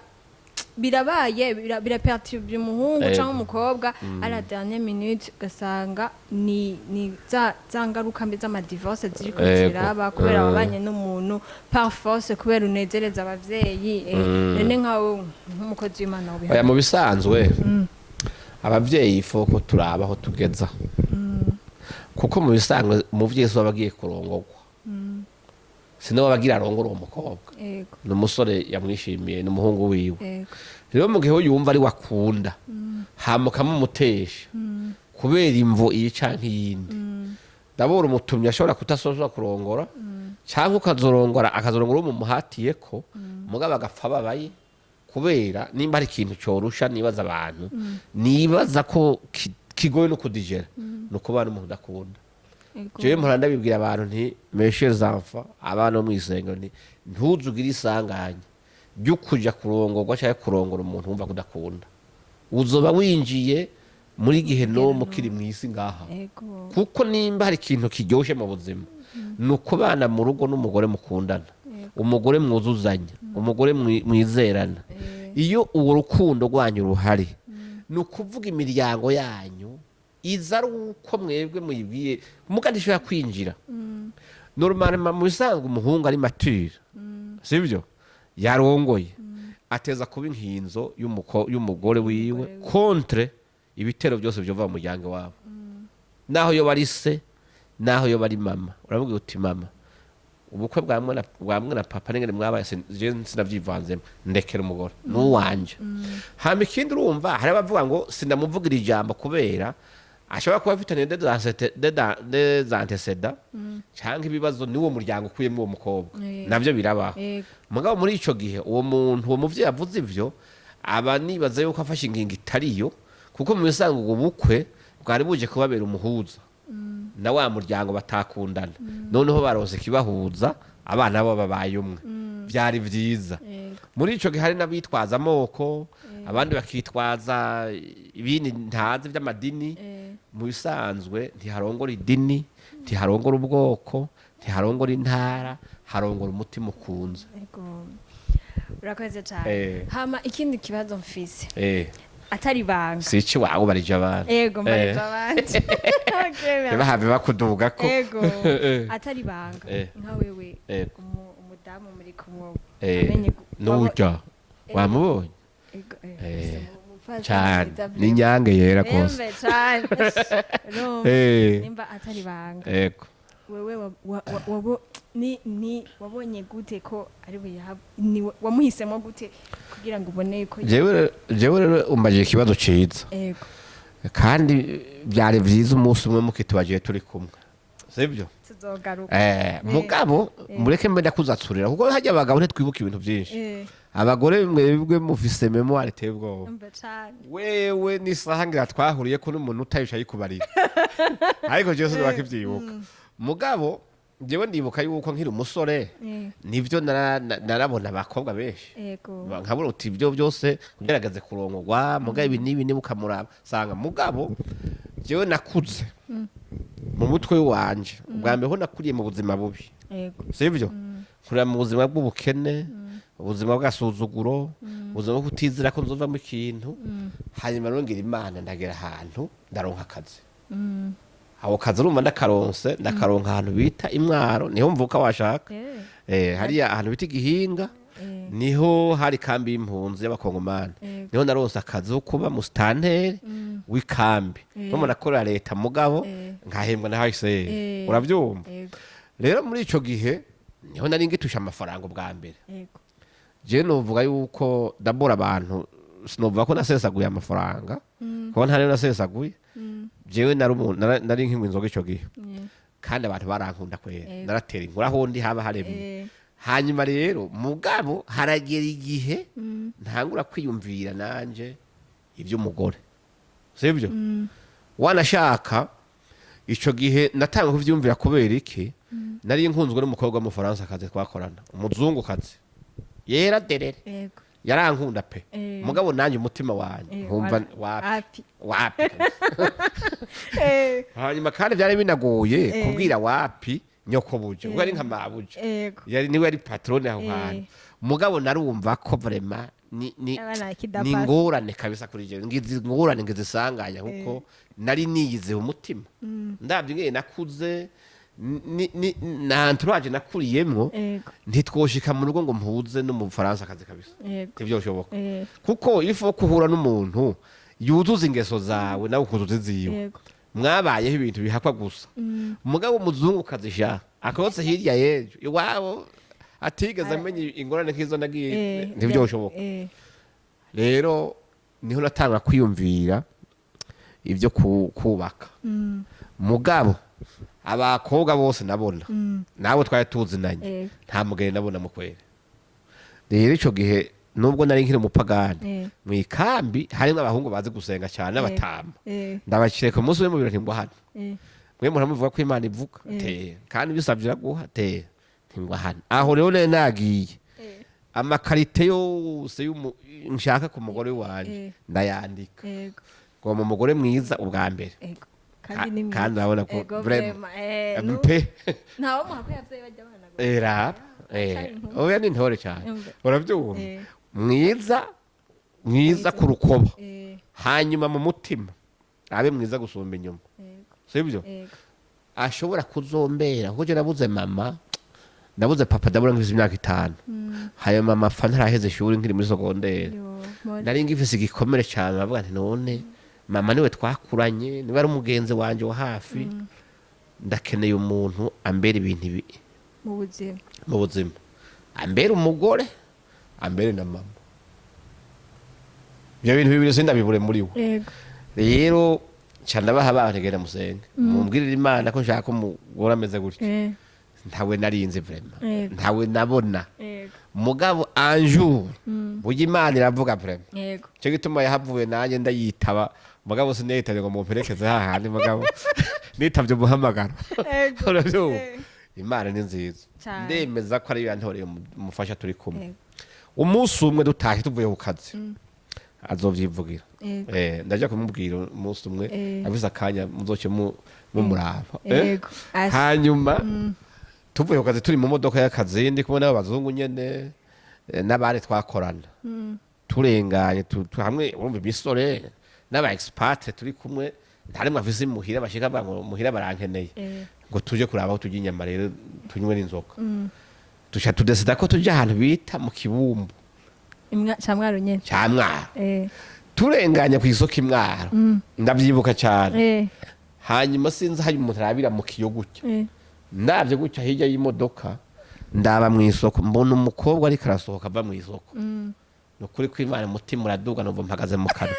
Speaker 2: birabaye biraperturba umuhungu cyangwa umukobwa à la dernière minute, ugasanga ni za ngaruka mbi z'amadivorce ziriko ziraba kubera wabanye n'umuntu par force, kubera unezereza abavyeyi. None nkawe nk'umukozi w'Imana
Speaker 1: Oya,
Speaker 2: wobiha?
Speaker 1: Mu bisanzwe abavyeyi foko turaba aho tugeza, kuko mu bisanzwe umuvyeyi si aba agiye kurongorwa, sinawe aba agira arongora uwo mukobwa. Ni umusore yamwishimiye, ni umuhungu wiwe. Rero mu gihe we yumva ari wakunda, hama ukamumutesha kubera imvo iyi canke iyindi. Ndabura umutumyi ashobora kutasozwa kurongora, cyangwa ukazorongora, akazorongora uwo mumuhatiye ko, mugabo agapfa ababaye. Kubera nimba hari ikintu cyorusha, nibaza abantu, nibaza ko kigoye no kudigera, ni ukubana n'umuntu udakunda. Jewe mpora ndabibwira abantu nti: "Mes chers enfants, abana bo mw'isengero," nti: "Ntuzugire isanganya ryo kuja kurongorwa cyangwa kurongora umuntu wumva ko udakunda. Uzoba winjiye muri gihe n'umwe ukiri mw'isi ngaha." Kuko nimba hari ikintu kiryoshye mu buzima, ni ukubana mu rugo n'umugore mukundana, umugore mwuzuzanya, umugore mwizerana. Iyo uwo rukundo rwanyu ruhari, ni ukuvuga imiryango yanyu iza ari uko mwebwe muyibwiye, muga ntishobora kwinjira. Normalement, mu bisanzwe, umuhungu ari mature, sibyo, yarongoye, ateza kuba inkinzo y'umugore wiwe contre ibitero byose byova mu muryango wabo, naho yo bari se, naho yo bari mama. Uramubwira uti: "Mama, ubukwe bwa mwe na papa n'ingene mwabaye, je sinavyivanzemo, ndekera umugore n'uwanje." Hama ikindi, urumva hari abavuga ngo sinamuvugira ijambo kubera ashobora kuba afitanye des antécédents canke ibibazo n'uwo muryango ukuyemo uwo mukobwa. Navyo birabaho. Mugabo muri ico gihe, uwo muntu, uwo muvyeyi avuze ivyo, aba nibaza yuko afashe ingingo itariyo, kuko mu bisanzwe ubwo bukwe bwari buje kubabera umuhuza na wa muryango batakundana. Noneho baronse ikibahuza, abana bo babaye umwe, byari vyiza. Muri ico gihe hari n'abitwaza amoko, abandi bakitwaza ibindi ntazi by'amadini. Mu bisanzwe ntiharongora idini, ntiharongora ubwoko, ntiharongora intara, harongora umutima ukunze.
Speaker 2: Ego. Urakoze cyane. Hama ikindi kibazo mfise, atari banga.
Speaker 1: Si iki wawe ubarije abantu.
Speaker 2: Ego, mbarije abandi. Okay, merci.
Speaker 1: Ntibahave bakuduga ko.
Speaker 2: Ego, atari banga, nka wewe, umudamu muri kumwe, amenye
Speaker 1: N'urya wamubonye?
Speaker 2: Ego, umupfasoni
Speaker 1: Cyane.
Speaker 2: mwiza.
Speaker 1: Ni inyange yera rwose.
Speaker 2: Embe cyane. Urumva, nimba atari banga, wewe ni wabonye gute ko ari buyaha? Ni wamuhisemo gute kugira ngo ubone ko
Speaker 1: Jewe rero umbajije ikibazo ciza. Kandi byari byiza umunsi umwe mukitubagiye turi kumwe, sibyo?
Speaker 2: Tuzogaruka.
Speaker 1: Mugabo mureke mbe ndakuzatsurira, kuko hajya abagabo ntitwibuka ibintu byinshi. Abagore mwebwe mufise mémoire iteye ubwoba.
Speaker 2: Umva cane.
Speaker 1: Wewe n'isaha ngira twahuriye ko n'umuntu utayisha ayikubarira, ariko jewe sinabakivyibuka. Mugabo jewe ndibuka yuko nkiri umusore, nivyo, narabona abakobwa benshi. Nkabona uti ibyo byose ugerageze kurongorwa, mugabo ibi n'ibi niba ukamuraba sanga. Mugabo jewe nakuze mu mutwe wanje, ubwa mbere ho nakuriye mu buzima bubi, sibyo, nkurira mu buzima bw'ubukene, ubuzima bw'agasuzuguro, ubuzima bwo kutizera ko nzovamo ikintu. Hanyuma rero ngira Imana, ndagera ahantu ndaronka akazi. Ako kazi, urumva, ndakaronse, ndakaronka ahantu bita Imwaro, niho mvuka washaka. Hariya ahantu bita Igihinga, niho hari kambi y'impunzi y'abakongomani. Niho naronse akazi ko kuba musitanteri w'ikambi. No nakorera leta, mugabo nkahembwa na HCR. Urabyumva?
Speaker 2: Ego.
Speaker 1: Rero muri ico gihe niho nari ngitusha amafaranga ubwa mbere. Je novuga yuko d'abord abantu, sinovuga ko nasesaguye amafaranga, kuko ntari nasesaguye. Jewe nari umuntu nari nkinywa inzoga ico gihe, kandi abantu barankunda kwera. Naratera inkuru aho ndi haba haremye. Hanyuma rero, mugabo haragera igihe ntangura kwiyumvira nanje iby'umugore, sibyo, wanashaka. Ico gihe natanga kuvyumvira kubera iki? Nari nkunzwe n'umukobwa w'umufaransa kazi twakorana, umuzungu kazi yera derere. Yarankunda pe. Mugabo nanjye umutima wanjye nkumva wapi.
Speaker 2: Wapi.
Speaker 1: Wapi kabisa. Hanyuma kandi byari binagoye kubwira wapi nyoko buja, ubwo ari nka mabuja. Yari niwe yari patronne aho hantu. Mugabo narumva ko vraiment ni
Speaker 2: Abana
Speaker 1: ni
Speaker 2: kidapasa.
Speaker 1: ingorane kabisa kuri jewe, ngize ingorane, ngize isanganya, kuko nari niyizeho umutima, ndabyo ingene nakuze na entourage nakuriyemwo, ntitwoshika mu rugo ngo mpuze n'umufaransa akazi kabisa. Ntivyoshoboka. Kuko il faut kuhura n'umuntu yuzuza ingeso zawe, nawe ukuzuza iziwe. Mwabayeho ibintu bihakwa gusa. Mugabo umuzungu kazisha akotse hirya y'ejo iwabo atigeze amenya ingorane nk'izo nagiye, ntivyoshoboka. Rero niho natanga kwiyumvira. Ibyo kubaka mugabo abakobwa bose nabona nabo twari tuzinanye, nta mugeni nabona mu kwere. Rero ico gihe, nubwo nari nkiri umupagani, mu ikambi harimwo abahungu bazi gusenga cyane n'abatama. Ndabakireka umunsi umwe mu biro, ntingwa hano. Mwe muramuvuga ko Imana ivuga te, kandi bisabye iraguha te, ntingwa hano. Aho rero nari nagiye, ama qualités yose nshaka ku mugore wanje ndayandika, ngo mu mugore mwiza ubwa mbere.
Speaker 2: Kandi ni mwiza.
Speaker 1: Kandi urabona ko
Speaker 2: Ego,
Speaker 1: vraiment.
Speaker 2: vraiment,
Speaker 1: Mpe.
Speaker 2: Ntawe muha ko yavyeyi bajya abana gusa.
Speaker 1: Era
Speaker 2: Acari inkumi.
Speaker 1: Oya, ni intore cyane.
Speaker 2: Umve.
Speaker 1: Urabyumva? Mwiza, mwiza ku rukoba, hanyuma mu mutima abe mwiza gusumba inyuma. Sibyo?
Speaker 2: Ego.
Speaker 1: Ashobora kuzombera, kuko je nabuze mama, nabuze papa ndabura ngifise imyaka 5. Hanyuma mama apfa ntaraheze ishuri, nkiri muri secondaire.
Speaker 2: Yo, more.
Speaker 1: Nari ngifise igikomere cyane, bavuga nti none mama niwe twakuranye, niba ari umugenzi wanje wa hafi, ndakeneye umuntu ambera ibintu ibi
Speaker 2: mu buzima.
Speaker 1: Mu buzima, ambera umugore, ambere na mama. Ibyo bintu bibiri sindabibure muri we. Rero cyane abaha abana, genda musenge, mumbwirire Imana ko nshaka umugore ameze gutya. Ntawe narinzi vraiment. Ntawe nabona. Mugabo un jour burya Imana iravuga vraiment. Cyo gituma yahavuye nanjye ndayitaba, mugabo siniyitabye ngo mumperekeze hahandi, mugabo nitavye umuhamagaro. Urabyumva? Imana ni nziza.
Speaker 2: Cyane.
Speaker 1: Ndemeza ko ariyo yantoreye umufasha turi kumwe. Umunsi umwe dutashye tuvuye ku kazi, azovyivugira. Ndaja kumubwira umunsi umwe, afise akanya muzoce mumuraba.
Speaker 2: Asha.
Speaker 1: Hanyuma tuvuye ku kazi, turi mu modoka y'akazi, ndi kumwe n'abazungu nyene, n'abandi twakorana, turenganye hamwe, urumva imisore n'aba expats turi kumwe, ntarimwe afise imuhira bashika bavuga ngo muhira barankeneye, ngo tuje kuraba aho turya inyama rero tunywe n'inzoga. Duca tudesida ko tuja ahantu bita mu Kibumbu.
Speaker 2: Ca Mwaro nyene.
Speaker 1: Ca Mwaro. Turenganye ku isoko imwaro, ndavyibuka cyane. Hanyuma sinzi hari umuntu arabira mu kiyo gutya, ndavye gutya hirya y'imodoka, ndaba mu isoko, mbona umukobwa ariko arasohoka ava mu isoko. Ni ukuri kw'Imana, umutima uraduga, numva mpagaze mu kanwa,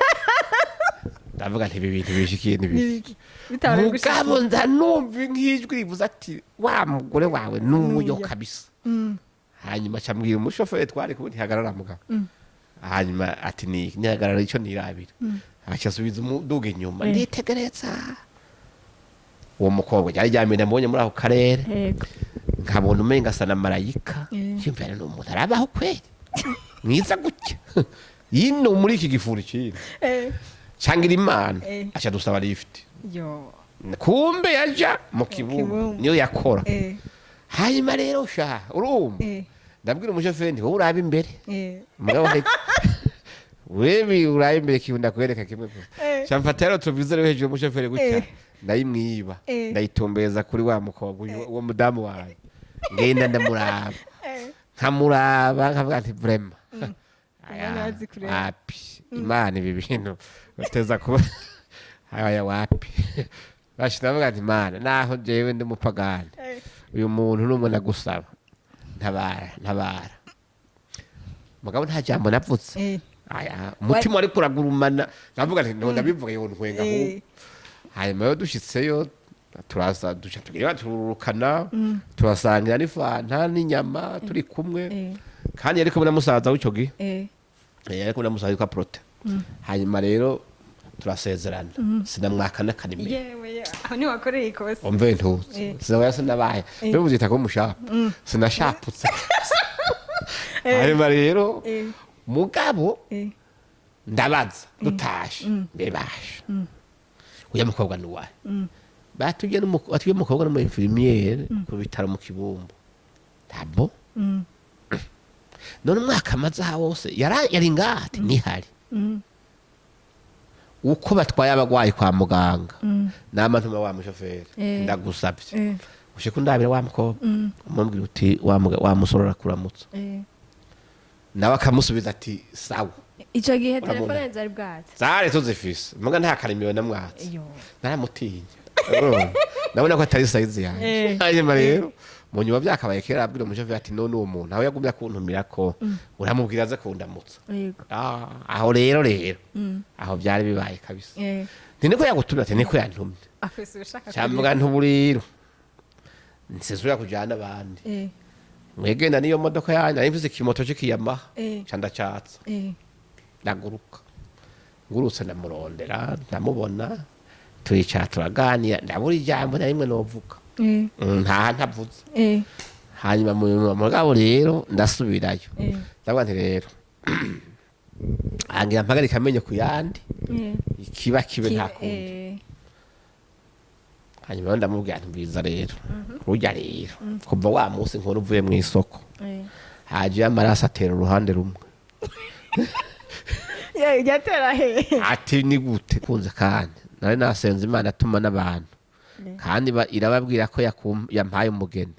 Speaker 1: ndavuga nti ibi bintu bishikiye n'ibiki?
Speaker 2: Bitabara gushika.
Speaker 1: Mugabo nza numva nk'ijwi rivuze ati wa mugore wawe n'uyo
Speaker 2: N'uyo.
Speaker 1: kabisa. Hanyuma aca mbwira umushoferi twari kumwe, ntihagarara mugabo. Hanyuma ati ni ntihagarara icyo nirabira, aca asubiza umuduga inyuma. Nditegereza uwo mukobwa, ryari rya mbere ndamubonye muri ako karere. Nkabona umenga asa na marayika. Yumva ni umuntu arabaho kweri mwiza gutya yino muri iki gifuri kino cangira Imana. Aca dusaba lift.
Speaker 2: Yo.
Speaker 1: Kumbe yaja mu Kibumbu.
Speaker 2: Kibumbu.
Speaker 1: Niyo yakora. Hanyuma rero sha urumva, ndabwira umushoferi nti wowe urabe imbere. Mugabo wewe urabe imbere, kibu ndakwereka kimwe gusa. Ca mfata rero rétroviseur hejuru y'umushoferi gutya, ndayimwiba, ndayitumbeza kuri wa mukobwa, uwo mudamu wanjye. Ngenda ndamuraba, nkamuraba, nkavuga nti vraiment aya,
Speaker 2: Imana yazi kureba.
Speaker 1: Wapi, Imana ibi bintu bateza kuba aya, wapi. Bashira bavuga nti Imana, naho jewe ndi umupagani, uyu muntu numwe nagusaba, ntabara, ntabara. Mugabo nta jambo navutse. Aya, umutima wari kuragurumana, ndavuga nti no ndabivuga yo ntwenga ahubwo. Hanyuma yo dushitseyo, turaza duca tugira tururukana, turasangira n'ifanta n'inyama turi kumwe. Kandi yari kumwe na musaza w'ico gihe. Yari kumwe na musaza witwa Prote. Hanyuma rero turasezerana, sinamwaka n'akanimero.
Speaker 2: Yewe, yewe, aho ntiwakoreye ikosa.
Speaker 1: Umve ntutse. Sinaba sinabaye mbere mubyita ko mushapu, sinashaputse. Hanyuma rero mugabo ndabaza dutashe mbere, basha uya mukobwa ni uwahe? Batujye umukobwa n'umu infirmière ku bitaro mu Kibumbu tabo. None umwaka amaze aha wose yari ngaha? Ati nihari. Uko batwaye abagwayi kwa muganga, nama ntuma wa mushoferi, ndagusabye, ushike undabira wa mukobwa, umubwira uti wa musore arakuramutsa. Nawe akamusubiza ati sawa.
Speaker 2: Ico gihe
Speaker 1: Urabona.
Speaker 2: telefone zari bwatse?
Speaker 1: Zari tuzifise, muga nta karimiro namwatse.
Speaker 2: Yo.
Speaker 1: Naramutinya. Urumva? Ndabona ko atari size yanjye. Hanyuma rero mu nyuma byakabaye kera, abwira umushoferi ati none uwo muntu aho yagumye akuntumira ko uramubwira aze kundamutsa.
Speaker 2: Yego.
Speaker 1: Ah, aho rero aho byari bibaye kabisa. Nti niko yagutumye? Ati niko yantumye.
Speaker 2: Afise ushaka.
Speaker 1: Camvuga ntuburiro nsizura kujana abandi. Mwegenda niyo modoka yanyu, nari mfise ikimoto c'ikiyamaha. Ca ndacatsa. Ndaguruka, ngurutse ndamurondera, ndamubona, turicara turaganira, ndabura ijambo na rimwe novuga. Ntaha ntavuze. Hanyuma mu mugabo rero ndasubirayo. Ndavuga nti rero angira mpagarika amenyo ku yandi. Ikiba kibe, nta kundi. Hanyuma ndamubwira nti mbiza rero, rujya rero kuva wa munsi nkuru uvuye mu isoko, haje amaraso atera uruhande rumwe.
Speaker 2: Yatera he?
Speaker 1: Ati ni gute kunze? Kandi nari nasenze Imana atuma n'abantu, kandi irababwira ko yampaye umugeni.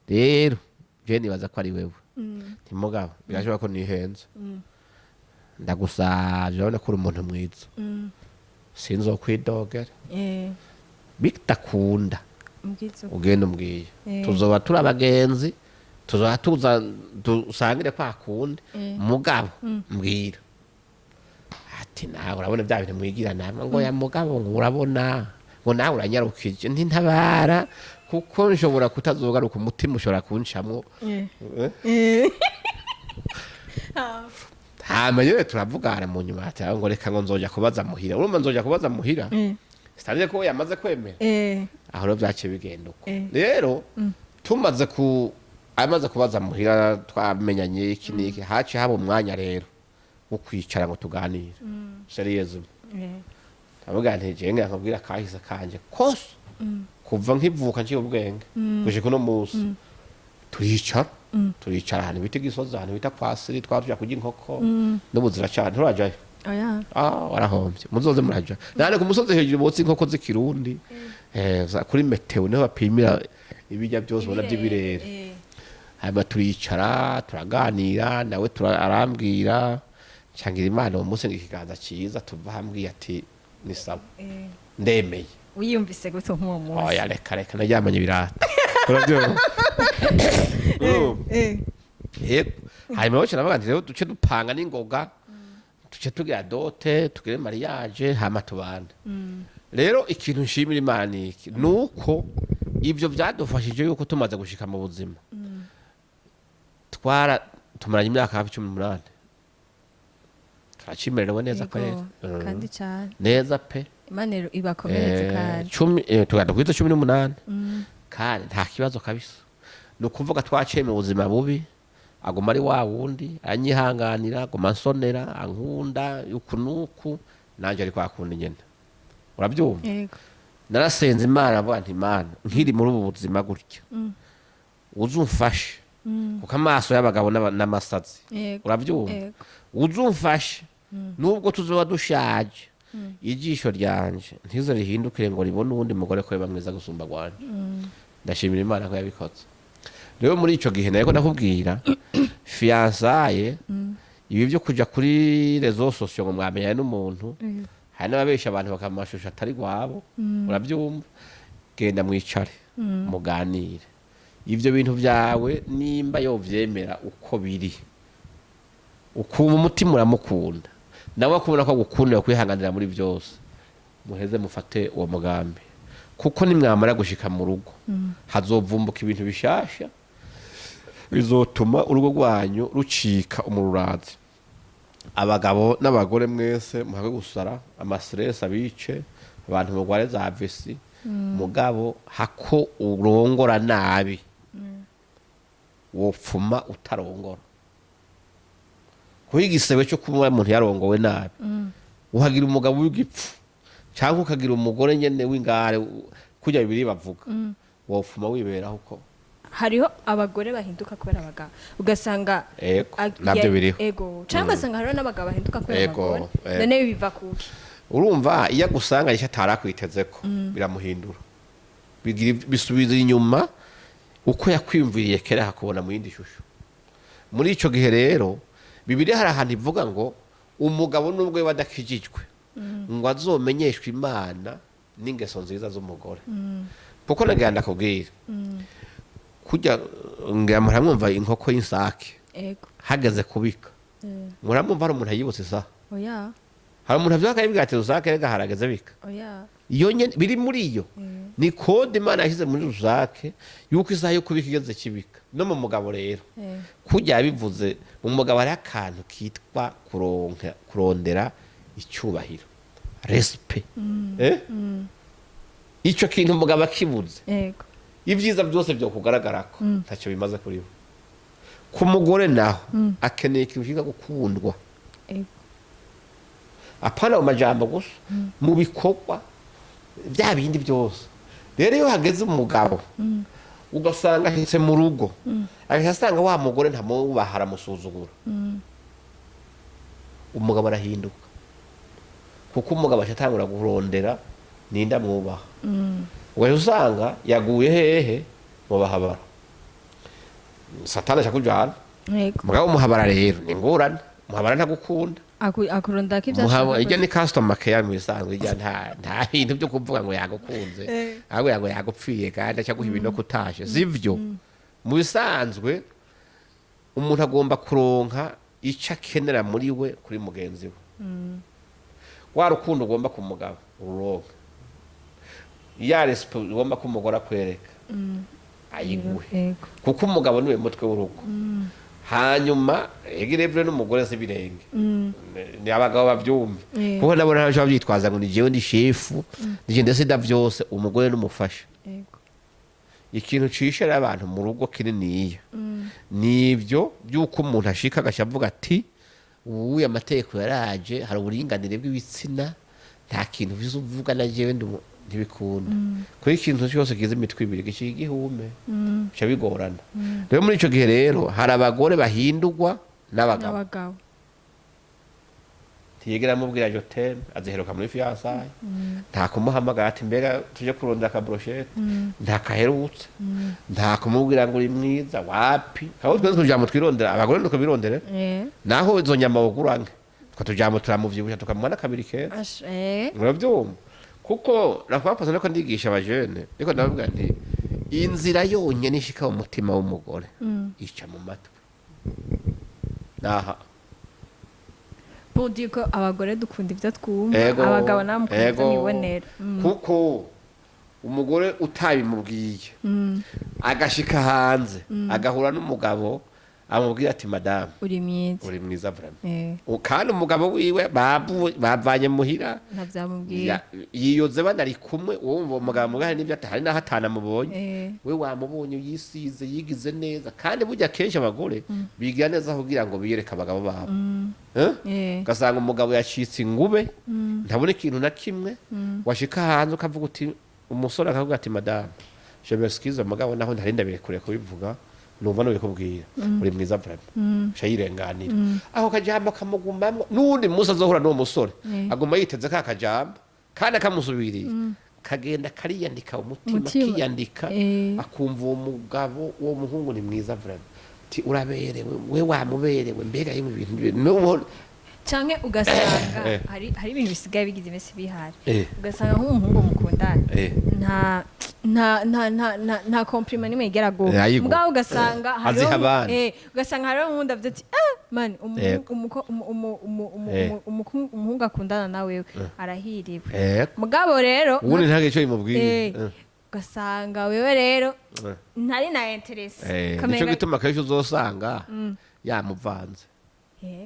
Speaker 1: Rero je nibaza ko ari wewe. Ntimugabo birashoboka ko nihenze. Ndagusavye, urabona ko uri umuntu mwiza, sinzokwidogera. Bitakunda,
Speaker 2: Mbwizo.
Speaker 1: ugenda umbwiye. Tuzoba turi abagenzi, tuzoba tuza dusangire kwa kundi. Mugabo mbwira. Ati nawe urabona bya bintu mwigira nama ngo ya mugabo, ngo urabona ngo nawe uranyarukije. Ntintabara kuko nshobora kutazogaruka, umutima ushobora kuncamwo. Eh? Hama rero turavugana mu nyuma, ati ngo reka ngo nzoja kubaza muhira. Urumva nzoja kubaza muhira, sitariye ko yamaze kwemera. Aho rero byaciye bigenda uko. Rero tumaze ku amaze kubaza muhira, twamenyanye iki n'iki, haciye haba umwanya rero wo kwicara ngo tuganire sérieusement. Ndavuga nti jewe ngira nkubwira kahise kanje kose kuva nkivuka nciye ubwenge gushika uno munsi. Turicara ahantu bita Gisozi, ahantu bita kwa Siri, twaba tuja kurya inkoko. N'ubu ziracana, nturajayo?
Speaker 2: Oya.
Speaker 1: Ah, warahombye, muzoze muraja nane ku musozi hejuru botsa inkoko z'ikirundi. Kuri météo niho bapimira ibirya byose ubona by'ibirere. Hanyuma turicara turaganira nawe, arambwira ncangira Imana uwo munsi ngo ikiganza cyiza tuva hambwiye ati ni sawa, ndemeye.
Speaker 2: Wiyumvise gute nk'uwo munsi?
Speaker 1: Oya, reka reka, naryamanye ibirata, urabyumva? Urumva? Yego. Hanyuma rero navuga nti rero duce dupanga n'ingoga, duce tugira dot, tugire mariage, hama tubane. Rero ikintu nshimira Imana ni iki? Nuko ibyo byadufashije yuko tumaze gushika mu buzima, twara tumaranye imyaka hafi 18, turacimerewe neza kwera.
Speaker 2: Kandi cyane.
Speaker 1: Neza pe.
Speaker 2: Imana ibakomeretse. Kandi
Speaker 1: 10, tugenda kwiza 18, kandi nta kibazo kabisa. Ni ukuvuga twaciye mu buzima bubi, aguma ari wa wundi anyihanganira, aguma ansonera, ankunda uku nuku, nanjye ariko akunda nyene, urabyumva?
Speaker 2: Yego.
Speaker 1: Narasenze Imana, avuga nti Imana, nkiri muri ubu buzima gutya, uzumfashe, kuko amaso y'abagabo n'amasazi. Urabyumva?
Speaker 2: Yego.
Speaker 1: Uzumfashe nubwo tuzoba dushaje, ijisho ryanje ntizo rihindukire ngo ribone uwundi mugore ko yoba mwiza gusumba rwanje. Ndashimira Imana ko yabikoze. Rero muri ico gihe nariko ndakubwira fiançailles, ibi byo kuja kuri réseaux sociaux ngo mwamenyane n'umuntu, hari n'ababesha abantu bakamashusho atari gwabo, urabyumva? Genda mwicare muganire ivyo bintu byawe, nimba yovyemera uko biri, ukumva umutima uramukunda, nawe akubona ko agukunda, kwihanganira muri byose, muheze mufate uwo mugambi, kuko nimwamara gushika mu rugo hazovumbuka ibintu bishasha bizotuma urugo rwanyu rucika umururazi. Abagabo n'abagore mwese muhage gusara, ama stress abice, abantu mugware za AVC. Mugabo hako urongora nabi, wopfuma utarongora, kuko igisebe cyo kuba umuntu yarongowe nabi, uhagira umugabo w'igipfu cyangwa ukagira umugore nyene w'ingare, kurya bibiri bavuga, wopfuma wiberaho uko.
Speaker 2: Hariho abagore bahinduka kubera abagabo, ugasanga
Speaker 1: Ego, nabyo biriho.
Speaker 2: Ego, cyangwa ugasanga hariho n'abagabo bahinduka kubera abagore. None biva kuki?
Speaker 1: Urumva iyo agusanga icyo atarakwiteze ko biramuhindura, bigira bisubiza inyuma uko yakwiyumviriye kera, akakubona mu yindi shusho. Muri ico gihe rero Bibiliya hari ahantu ivuga ngo umugabo nubwo yaba adakijijwe, ngo azomenyeshwe Imana n'ingeso nziza z'umugore. Kuko nagira ndakubwira kurya, ngira muramwumva inkoko y'insake.
Speaker 2: Ego.
Speaker 1: Hageze kubika, muramwumva hari umuntu ayibutse isaha?
Speaker 2: Oya.
Speaker 1: Hari umuntu avyuka akayibwira ati: "Rusake, rega harageze bika."
Speaker 2: Oya.
Speaker 1: Iyo nyene biri muri iyo ni code Imana yashyize muri rusake, yuko isaha yo kubika igeze kibika. No mu mugabo rero, kurya yabivuze, mu mugabo hariho akantu kitwa kuronka, kurondera icyubahiro, respect. Icyo kintu umugabo akibuze, ibyiza byose byo kugaragarako ntacyo bimaze kuri we. Ku mugore naho akeneye ikintu cyitwa gukundwa, apana mu majambo gusa, mu bikorwa, bya bindi byose. Rero iyo hageze umugabo ugasanga ahetse mu rugo, agahita asanga wa mugore ntamwubaha, aramusuzugura, umugabo arahinduka, kuko umugabo aca atangura kurondera ninde amwubaha. Ugahita usanga yaguye hehe? Mu bahabara. Satani aca kujana. Mugabo umuhabara rero ni ingorane, umuhabara ntagukunda.
Speaker 2: Akurondako ibyo ashaka.
Speaker 1: Ijya ni customer care mu bisanzwe. Ijya nta bintu byo kuvuga ngo yagukunze, ahubwo ngo yagupfiye, kandi aca guha ibintu no kutashe sivyo. Mu bisanzwe umuntu agomba kuronka icyo akenera muri we kuri mugenzi we. Wa rukundo ugomba ku mugabo ururonka, ya respect ugomba ko umugore akwereka ayiguhe, kuko umugabo niwe mutwe w'urugo. Hanyuma ega n'umugore si birenge, ni abagabo babyumva, kuko nabo ntabwo babyitwaza ngo ni jewe ndi chef, ni je ndetse byose. Umugore n'umufasha. Ikintu cishera abantu mu rugo kininiya nibyo by'uko umuntu ashika agaca avuga ati: "Ubu amategeko yaraje, hari uburinganire bw'ibitsina, nta kintu uvize uvuga na jewe ntibikunda." Kuko ikintu cyose kiza imitwe ibiri gishika igihume, bica bigorana. Rero muri ico gihe rero hari abagore bahindurwa n'abagabo.
Speaker 2: N'abagabo.
Speaker 1: Ntiyigera amubwira "je t'aime", aziheruka muri fiançailles. Nta kumuhamagara ati: "Mbega tuje kurondera aka brochette?" Nta kaherutse, nta kumubwira ngo uri mwiza, wapi. Kabo twese tujambo twirondera, abagore nuko birondere. Naho izo nyama wogurange, twa tujambo turamuvyibusha, tukamuha n'akabiri keza. Urabyumva, kuko nakwapoza niko ndigisha abajene, ariko ndababwira nti inzira yonyene ishika mu mutima w'umugore ica mu matwi naha.
Speaker 2: Pour dire ko abagore dukunda ibyo twumva, abagabo nabo mukunda ibyo mwibonera.
Speaker 1: Kuko umugore utabimubwiye, agashika hanze agahura n'umugabo amubwira ati: "Madamu,
Speaker 2: uri mwiza,
Speaker 1: uri mwiza vraiment." Kandi umugabo wiwe bavanye muhira,
Speaker 2: ntavyamubwiye.
Speaker 1: Yiyoze banari kumwe, wumva umugabo mugari n'ibyo atari naho atanamubonye. We wamubonye yisize, yigize neza. Kandi burya kenshi abagore bigira neza kugira ngo biyereke abagabo babo. Eh? Ugasanga umugabo yacitse ingube, ntabona ikintu na kimwe. Washika hanze ukavuga uti, umusore akavuga ati: "Madame, je m'excuse, mugabo naho ntari ndabirekure kubivuga, numva nubikubwira, uri mwiza vraiment." Ca yirenganira ako kajambo, kamugumamwo. N'uwundi munsi azohura n'uwo musore, aguma yiteze ka kajambo, kandi akamusubiriye, kagenda kariyandika umutima.
Speaker 2: Umutima.
Speaker 1: Kiyandika, akumva uwo mugabo, uwo muhungu ni mwiza vraiment, ti uraberewe, we wamuberewe, mbega yimwe ibintu n'ubu.
Speaker 2: Canke ugasanga hari ibintu bisigaye bigize iminsi bihari, ugasanga nk'umuhungu mukundana, nta compliment nimwe igera guha.
Speaker 1: Ayiguha.
Speaker 2: Mugabo ugasanga hariho
Speaker 1: Aziha abandi.
Speaker 2: Ugasanga hariho umuhungu avuze ati: "Ah man, umuhungu akundana nawe arahiriwe." Mugabo rero
Speaker 1: Ubundi ntabwo icyo bimubwiye.
Speaker 2: Ugasanga wewe rero ntari na intéressé.
Speaker 1: Nico gituma kenshi uzosanga yamuvanze.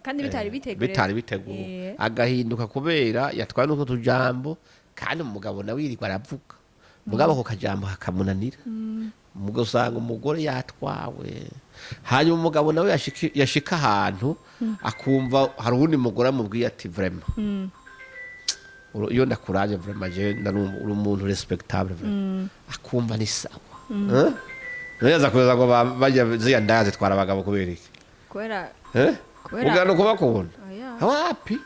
Speaker 2: Kandi bitari biteguye.
Speaker 1: Bitari biteguwe. Agahinduka kubera yatwaye n'utwo tujambo. Kandi umugabo nawe yirirwa aravuga, mugabo ako kajambo hakamunanira. Ugasanga umugore yatwawe. Hanyuma umugabo nawe yashika ahantu akumva hari uwundi mugore amubwiye ati: "Vraiment, iyo ndakuraje, vraiment je ndarumva uri umuntu respectable vraiment." Akumva ni sawa. Eh? None aza kuza ngo bajya ziya ndaya zitwara abagabo kubera iki?
Speaker 2: Kubera
Speaker 1: Eh?
Speaker 2: Kubera-
Speaker 1: Ugana kubakunda?
Speaker 2: Oya.
Speaker 1: Wapi,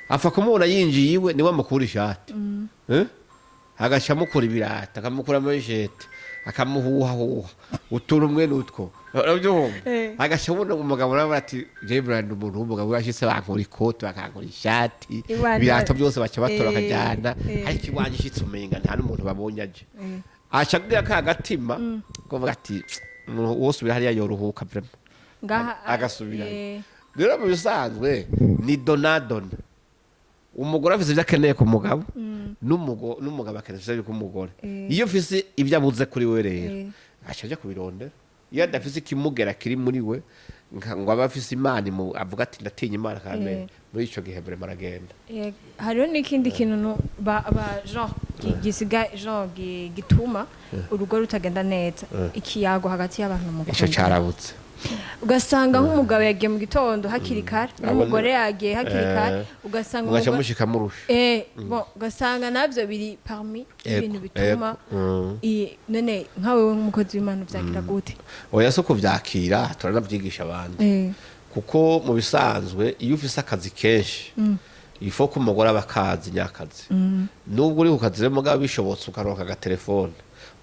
Speaker 1: apfa kumubona yinjiye iwe, niwe amukura ishati. Eh? Agaca amukura ibirata, akamukura amajete, akamuhuhahuha utuntu umwe n'utwo, urabyumva? Agaca abona umugabo nawe ati: "Jewe brand umuntu w'umugabo yashitse, bankura ikoti, bakankura ishati,
Speaker 2: Iwanje-
Speaker 1: ibirato byose baca batora, bakajyana." Ariko iwanje ishitse umenga nta n'umuntu babonye aje. Aca agira ka gatima kuvuga ati: "Umuntu wose uri hariya yoruhuka vraiment."
Speaker 2: Ngaha.
Speaker 1: Agasubirayo. Rero mu bisanzwe ni donadona. Umugore afise ibyo akeneye ku mugabo, n'umugabo akeneye ivyo ku mugore. Iyo ufise ibyo abuze kuri we rero, aca aja kubirondera. Iyo adafise ikimugera kiri muri we, ngo abe afise Imana avuga ati: "Ndatinya Imana kamere." Muri ico gihe vraiment aragenda.
Speaker 2: Hariho n'ikindi kintu ba genre gisiga genre gituma urugo rutagenda neza: ikiyago hagati y'abantu
Speaker 1: Ico
Speaker 2: mukundana.
Speaker 1: carabutse.
Speaker 2: Ugasanga nk'umugabo yagiye mu gitondo hakiri kare, n'umugore yagiye hakiri kare, ugasanga
Speaker 1: mugaca
Speaker 2: umugore
Speaker 1: mushika murusha.
Speaker 2: Bon, ugasanga navyo biri parmi ibintu bituma none nka wewe nk'umukozi w'Imana uvyakira gute?
Speaker 1: Oya, so kuvyakira, turanavyigisha abandi, kuko mu bisanzwe iyo ufise akazi kenshi, ifo ko umugore aba akazi nyakazi. Nubwo uri ku kazi rero, mugabo bishobotse ukaronka agatelefone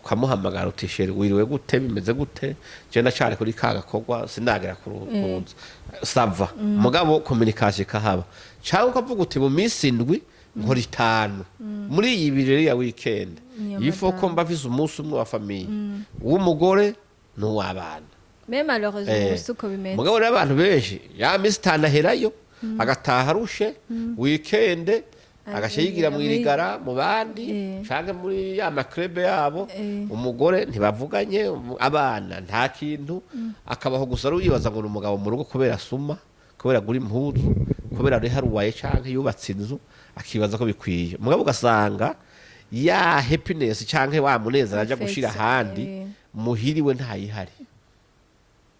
Speaker 1: ukamuhamagara uti: "Chéri, wiriwe gute? Bimeze gute? Je ndacari kuri ka gakorwa, sinagera ku nzu." Ça va, mugabo communication ikahaba, cyangwa ukavuga uti: "Mu minsi 7 nkora 5, muri iyi 2 rero ya weekend
Speaker 2: Ni
Speaker 1: ifo ko
Speaker 2: madame.
Speaker 1: mba mfise umunsi umwe wa famille, uw'umugore n'uw'abana."
Speaker 2: Mais malheureusement si uko bimeze.
Speaker 1: Mugabo rero abantu benshi, ya minsi 5 aherayo, agataha arushe, weekend agaca yigira mu irigara mu bandi canke muri ya ma club yabo. Umugore ntibavuganye, abana nta kintu, akabaho gusa ari yibaza ngo ni umugabo mu rugo kubera asuma, kubera agura impuzu, kubera ari haruwaye canke yubatse inzu, akibaza ko bikwiye. Mugabo ugasanga ya happiness canke wa munezero aja gushira
Speaker 2: Affection,
Speaker 1: ahandi muhiriwe ntayihari.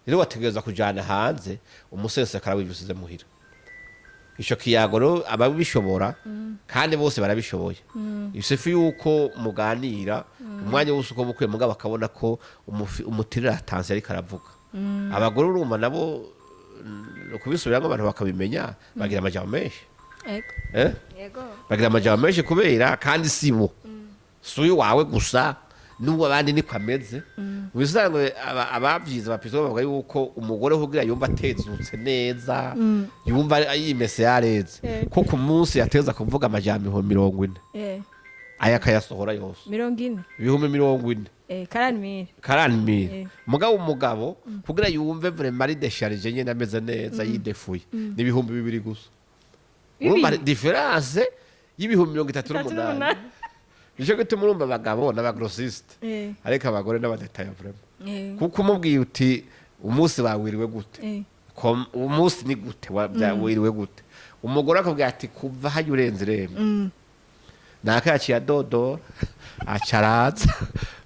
Speaker 1: Rero wategereza kujana hanze umusesekara w'ivyo usize muhira. Ico kiyago rero ababishobora, kandi bose barabishoboye, isufi yuko muganira umwanya wose uko bukwiye, mugabo akabona ko umutirira atanze ariko aravuga. Abagore urumva nabo, kubisubiramo abantu bakabimenya, bagira amajambo menshi. Eh?
Speaker 2: Yego.
Speaker 1: Bagira amajambo menshi kubera kandi si bo, si uyu wawe gusa, n'uwo abandi niko ameze. Mu bisanzwe abavyize abapiso bavuga yuko umugore kugira yumva atezutse neza, yumva yimese yareze, ko ku munsi yateza kuvuga amajambo 40,000, aya akayasohora yose.
Speaker 2: 40?
Speaker 1: 40,000.
Speaker 2: 40 000.
Speaker 1: 40 000. Mugabo umugabo kugira yumve vraiment ari déchargé nyene, ameze neza, yidefuye, ni 2000 gusa. Urumva différence y'ibihumbi mirongo itatu
Speaker 2: Itatu
Speaker 1: n'umunani.
Speaker 2: n'umunani.
Speaker 1: Nico gituma urumva abagabo n'aba grossiste, ariko abagore n'aba détaillants vraiment, kuko umubwiye uti: "Umunsi wawiriwe gute?" Umunsi ni gute, wiriwe gute? Umugore akubwira ati: "Kuva hajya urenze irembo, naka yaciye adodora, aca araza,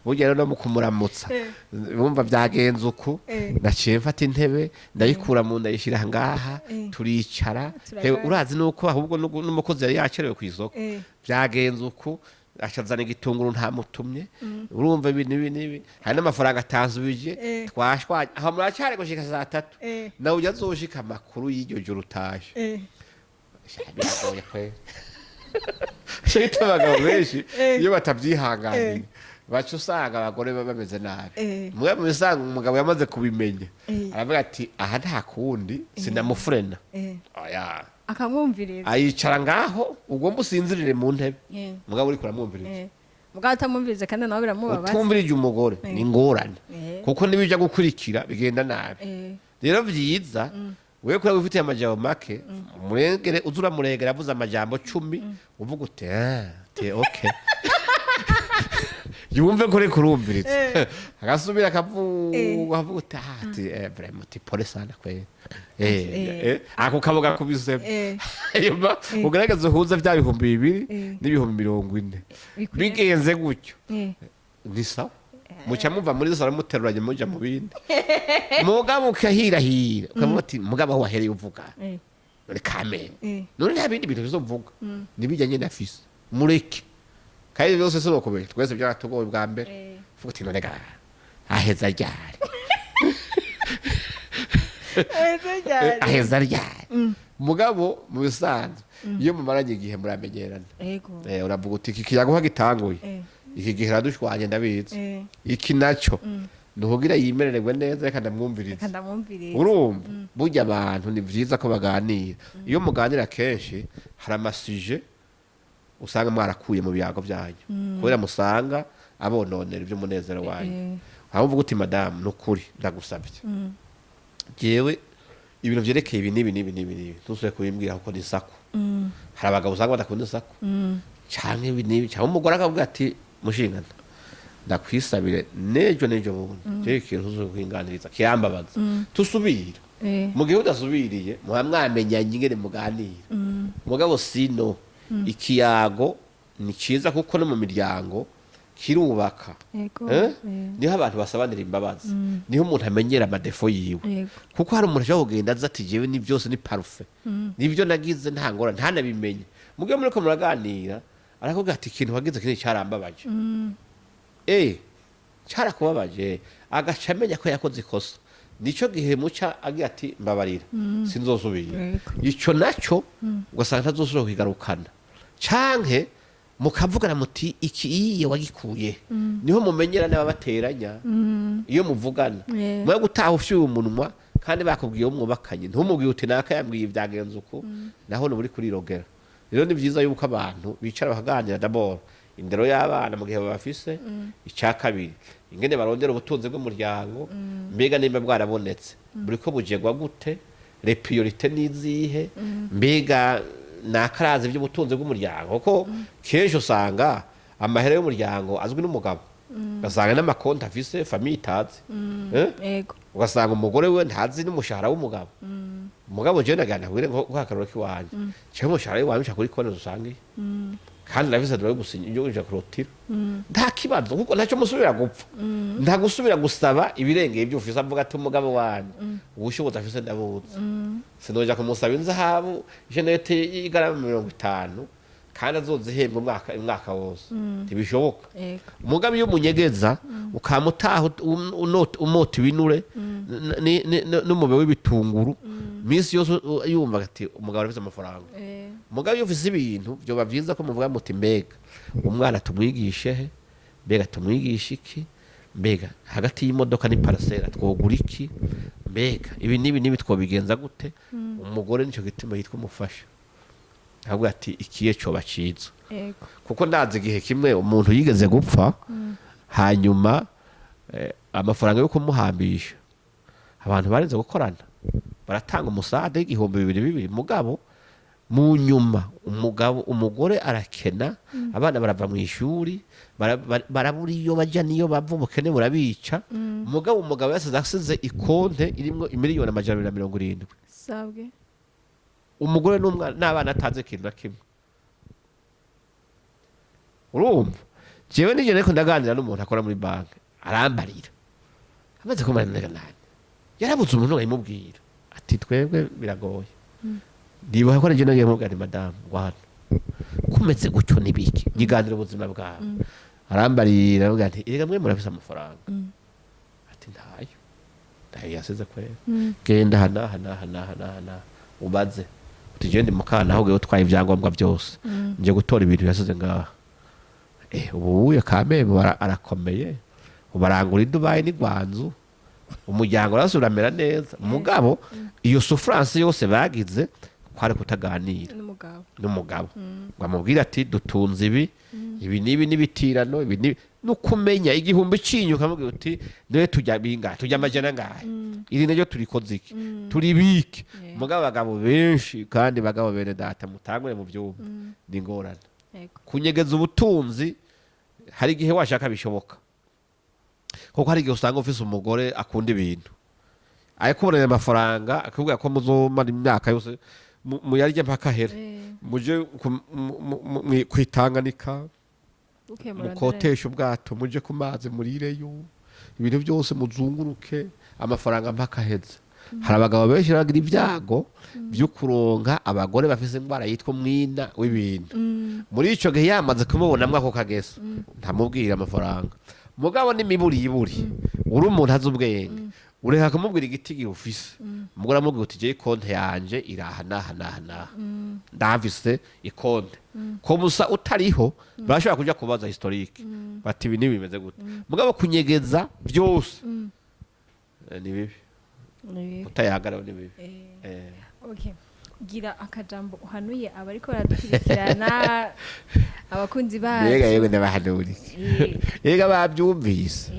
Speaker 1: burya rero no mu kumuramutsa, bumva byagenze uku, naciye mfata intebe ndayikura mu ndayishyira ngaha, turicara."
Speaker 2: Turaganira.
Speaker 1: Hewe, urazi nuko ahubwo n'umukozi yari yakerewe ku isoko, byagenze uku, acazana igitunguru ntamutumye, urumva ibi n'ibi n'ibi, hari n'amafaranga atansubije, twashwanye aho, muracyari gushika saa 3, nawe ujya azoshika amakuru y'iryo joro utaje." Sha, biragoye kweri. Ico gituma abagabo benshi iyo batavyihanganiye baca usanga abagore baba bameze nabi. Mugabo mu bisanzwe umugabo yamaze kubimenya, aravuga ati: "Aha nta kundi, sinamufurena." Oya.
Speaker 2: Akamwumviriza.
Speaker 1: Ayicara ngaho, ugomba usinzirire mu ntebe, mugabo uriko uramwumviriza.
Speaker 2: Mugabo atamwumviriza kandi nawe biramubabaza.
Speaker 1: Utumvirije umugore ni ingorane, kuko nibijya gukurikira bigenda nabi. Rero vyiza wewe kubera wifitiye amajambo make, umurengere, uza uramuregera avuze amajambo 10, uvuga uti: "Ah, te okay," yumve ko uriko urumviriza. Agasubira akavuga, avuga uti: "Ah," ati: "Vraiment, uti pole sana kweli." Ako kaboga kubisemo, hanyuma ugerageze uhuze bya 2000 n'ibihumbi 40.
Speaker 2: Bikwiye.
Speaker 1: Bigenze gutyo, ni sawa, muca muva muri salo muteruranye muja mu bindi. Mugabo ukahirahira ukavuga ati: "Mugabo aho wahereye uvuga, none kamere, none nta bindi bintu bizovuga, nibijya nyene afise, mureke." Kandi byose sinokubesha, twese byaratugoye bwa mbere. Uvuga uti: "None ga aheza ryari?" Aheza ryari? Mugabo mu bisanzwe iyo mumaranye igihe muramenyerana. Uravuga uti: "Iki kiyago gitanguye, iki gihe radushwanye, ndabizi, iki nacyo ntugira yimererwe neza, reka ndamwumvirize."
Speaker 2: Reka ndamwumvirize.
Speaker 1: Urumva burya abantu ni vyiza ko baganira. Iyo muganira kenshi, hari ama sujets usanga mwarakuye mu biyago byanyu, kubera musanga abononera iby'umunezero wanyu. Aho uvuga uti: "Madamu, nukuri ndagusabye, jewe ibintu vyerekeye ibi n'ibi n'ibi n'ibi n'ibi ntusubire kubimbwira kuko ni saku." Hari abagabo usanga badakunda isaku canke ibi n'ibi, cyangwa umugore akavuga ati: "Mushingana, ndakwisabire, nejo nejo bundi jewe ikintu uzokwinganiriza kirambabaza, tusubira." Mu gihe udasubiriye, muba mwamenyanye ingene muganira. Mugabo sino ikiyago ni ciza, kuko no mu miryango kirubaka. Eh? Niho abantu basabanira imbabazi, niho umuntu amenyera ama défauts yiwe. Kuko hari umuntu ashobora kugenda aza ati: "Jewe ni byose ni parfait, nibyo nagize, nta ngorane," ntanabimenye. Mugihe muriko muraganira, arakubwira ati: "Ikintu wagize kinini cyarambabaje." Cyarakubabaje, agaca amenya ko yakoze ikosa. Nico gihe muca agira ati: "Mbabarira, sinzosubira." Ico naco ugasanga ntazosubira kukigarukana, canke mukavugana muti: "Iki iye wagikuye?" Niho mumenyera n'ababateranya iyo muvugana. Mwe gutaha ufyuye umunwa kandi bakubwiye uwo mwubakanye, ntumubwiye uti: "Naka yambwiye ibyagenze uku," naho uri kurirogera. Rero ni byiza yuko abantu bicara bakaganira, d'abord indero y'abana mu gihe babafise, icya kabiri ingene barondera ubutunzi bw'umuryango, mbega nimba bwarabonetse buriko bujegwa gute, les priorités nizihe, mbega nakarazi iby'ubutunzi bw'umuryango, kuko kenshi usanga amahera y'umuryango azwi n'umugabo, ugasanga n'amakonti afise famille itazi. Eh? Ugasanga umugore we ntazi n'umushahara w'umugabo. Umugabo jewe nagira ntabwire nko akaroro k'iwanje, jewe umushahara w'iwanje uca kuri konti usangiye, kandi ndafise droit yo gusinya iyo uja kurotira, nta kibazo, kuko ntacyo musubira gupfa, nta gusubira gusaba ibirengeye ibyo ufise. Avuga ati: "Umugabo wanje ubushobozi afise ndabuzi, sinoja kumusaba inzahabu ijenete y'igarama 50 kandi azozihembwa umwaka wose, ntibishoboka." Umugabo iyo umunyegeza ukamutaha umota ibinure n'umube w'ibitunguru minsi yose, yumva ati: "Umugabo arafise amafaranga." Umugabo iyo ufise ibintu, vyoba vyiza ko muvuga muti: "Mbega umwana tumwigishe he? Mbega tumwigishe iki? Mbega hagati y'imodoka n'iparasera twogura iki? Mbega ibi n'ibi n'ibi twobigenza gute?" Umugore nico gituma yitwa umufasha, avuga ati: "Ikiye coba ciza." Kuko ndazi igihe kimwe umuntu yigeze gupfa, hanyuma amafaranga yo kumuhambisha abantu barenze gukorana, baratanga umusade w'igihumbi bibiri bibiri. Mugabo mu nyuma umugabo, umugore arakena, abana barava mu ishuri, barabura iyo bajya n'iyo bava, ubukene burabica. Umugabo yasize asize ikonte irimwo imiliyoni 270.
Speaker 2: Sabwe?
Speaker 1: Umugore n'umwana n'abana atazi ikintu na kimwe. Urumva, jewe nijoro ariko ndaganira n'umuntu akora muri banki, arambarira, amaze kumara nani yarabuze umuntu ayimubwira ati: "Twebwe biragoye." Ndibuka ko nagiye mubwira nti: "Madamu, ngwano kumeze gutyo nibiki?" Nyiganira ubuzima bwawe, arambarira, aravuga ati: "Erega mwe murafise amafaranga." Ati: "Ntayo, ntayo yasize kwera. Genda hana hana hana hana hana ubaze uti: 'Jewe ndi mukana aho utwaye ibyangombwa byose, nje gutora ibintu yasize ngaha.'" Ubu uye kameme arakomeye, ubu arangura i Dubai n'Igwanzu, umuryango urasubira uramera neza. Mugabo iyo souffrance yose bagize kwari kutaganira
Speaker 2: n'umugabo.
Speaker 1: N'umugabo ngo amubwire ati: "Dutunze ibi, ibi n'ibi n'ibitirano ibi n'ibi," no kumenya igihumbi cinyu, ukamubwira uti: "Niwe tujya bingahe, tujya amajana ngahe, iri naryo turikoze iki, turibike." Mugabo abagabo benshi, kandi bagabo bene data, mutangure mu byumba, ni ingorane. Kunyegeza ubutunzi hari igihe washaka bishoboka, kuko hari igihe usanga ufise umugore akunda ibintu, ayakubonera amafaranga, akubwira ko muzomara imyaka yose muyarye mpaka ahere, muje kwitanganika,
Speaker 2: Bukeye murondere.
Speaker 1: mukotesha ubwato, muje ku mazi, murireyo ibintu byose, muzunguruke amafaranga mpaka aheze. Hari abagabo benshi bagira ibyago byo kuronka abagore bafise indwara yitwa umwina w'ibintu. Muri ico gihe yamaze kumubonamwo ako kageso, ntamubwira amafaranga. Mugabo n'imiburiburi, uri umuntu azi ubwenge, ureka kumubwira igiti ufise. Umugore amubwira uti: "Jewe ikonte yanje iraha naha naha naha, ndafise ikonte ko musa utariho, barashobora kuja kubaza historique bati: 'Ibi ntibimeze gute?'" Mugabo kunyegeza byose ni bibi.
Speaker 2: Ni bibi.
Speaker 1: Kutayahagarara ni bibi.
Speaker 2: Okay. Gira akajambo uhanuye abariko baradukurikirana, abakunzi bacu.
Speaker 1: Mbega yewe, ndabahanuriye? Yega, babyumvise.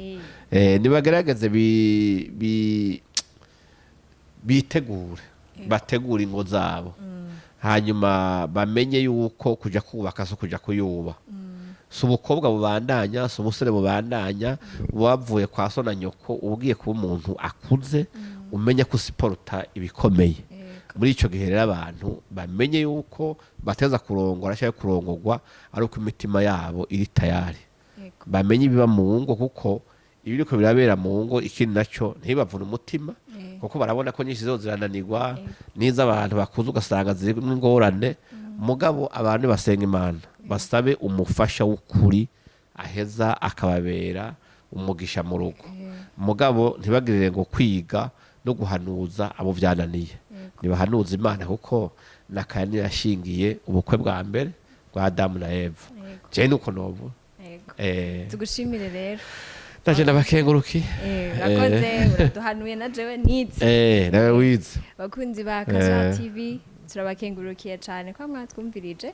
Speaker 1: Nibagerageze bitegure, bategure ingo zabo. Hanyuma bamenye yuko kuja kubaka so kuja kuyuba, si ubukobwa bubandanya, si ubusore bubandanya. Wavuye kwa so na nyoko, ugiye kuba umuntu akuze, umenya ko usiporuta ibikomeye. Muri icyo gihe rero abantu bamenye yuko bateza kurongora cyangwa kurongorwa ari uko imitima yabo iri tayari. Bamenye ibiba mu ngo, kuko ibiriko birabera mu ngo, ikindi nacyo ntibavune umutima, kuko barabona ko nyinshi zo zirananirwa n'izo abantu bakuze ugasanga zirimo ingorane. Mugabo abantu basenga Imana, basabe umufasha w'ukuri aheza akababera umugisha mu rugo. Mugabo ntibagirire ngo kwiga no guhanuza abo byananiye, ntibahanuze Imana, kuko na Kayini yashingiye ubukwe bwa mbere bwa Adamu na Eva. Jewe nuko nobu.
Speaker 2: Tugushimire rero.
Speaker 1: Ndaje ndabakenguruki.
Speaker 2: Urakoze, uraduhanuye na jewe nize.
Speaker 1: Nawe wize.
Speaker 2: Bakunzi ba Kazuba TV, turabakengurukiye cyane ko mwatwumvirije.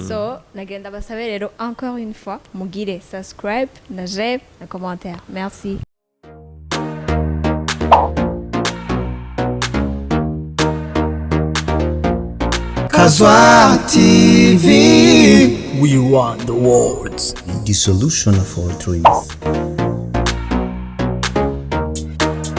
Speaker 2: So nagenda basabe rero encore une fois mugire subscribe na j'aime na commentaire. Merci.
Speaker 3: Kazwa TV.
Speaker 4: We run the world.
Speaker 3: The solution of all trees.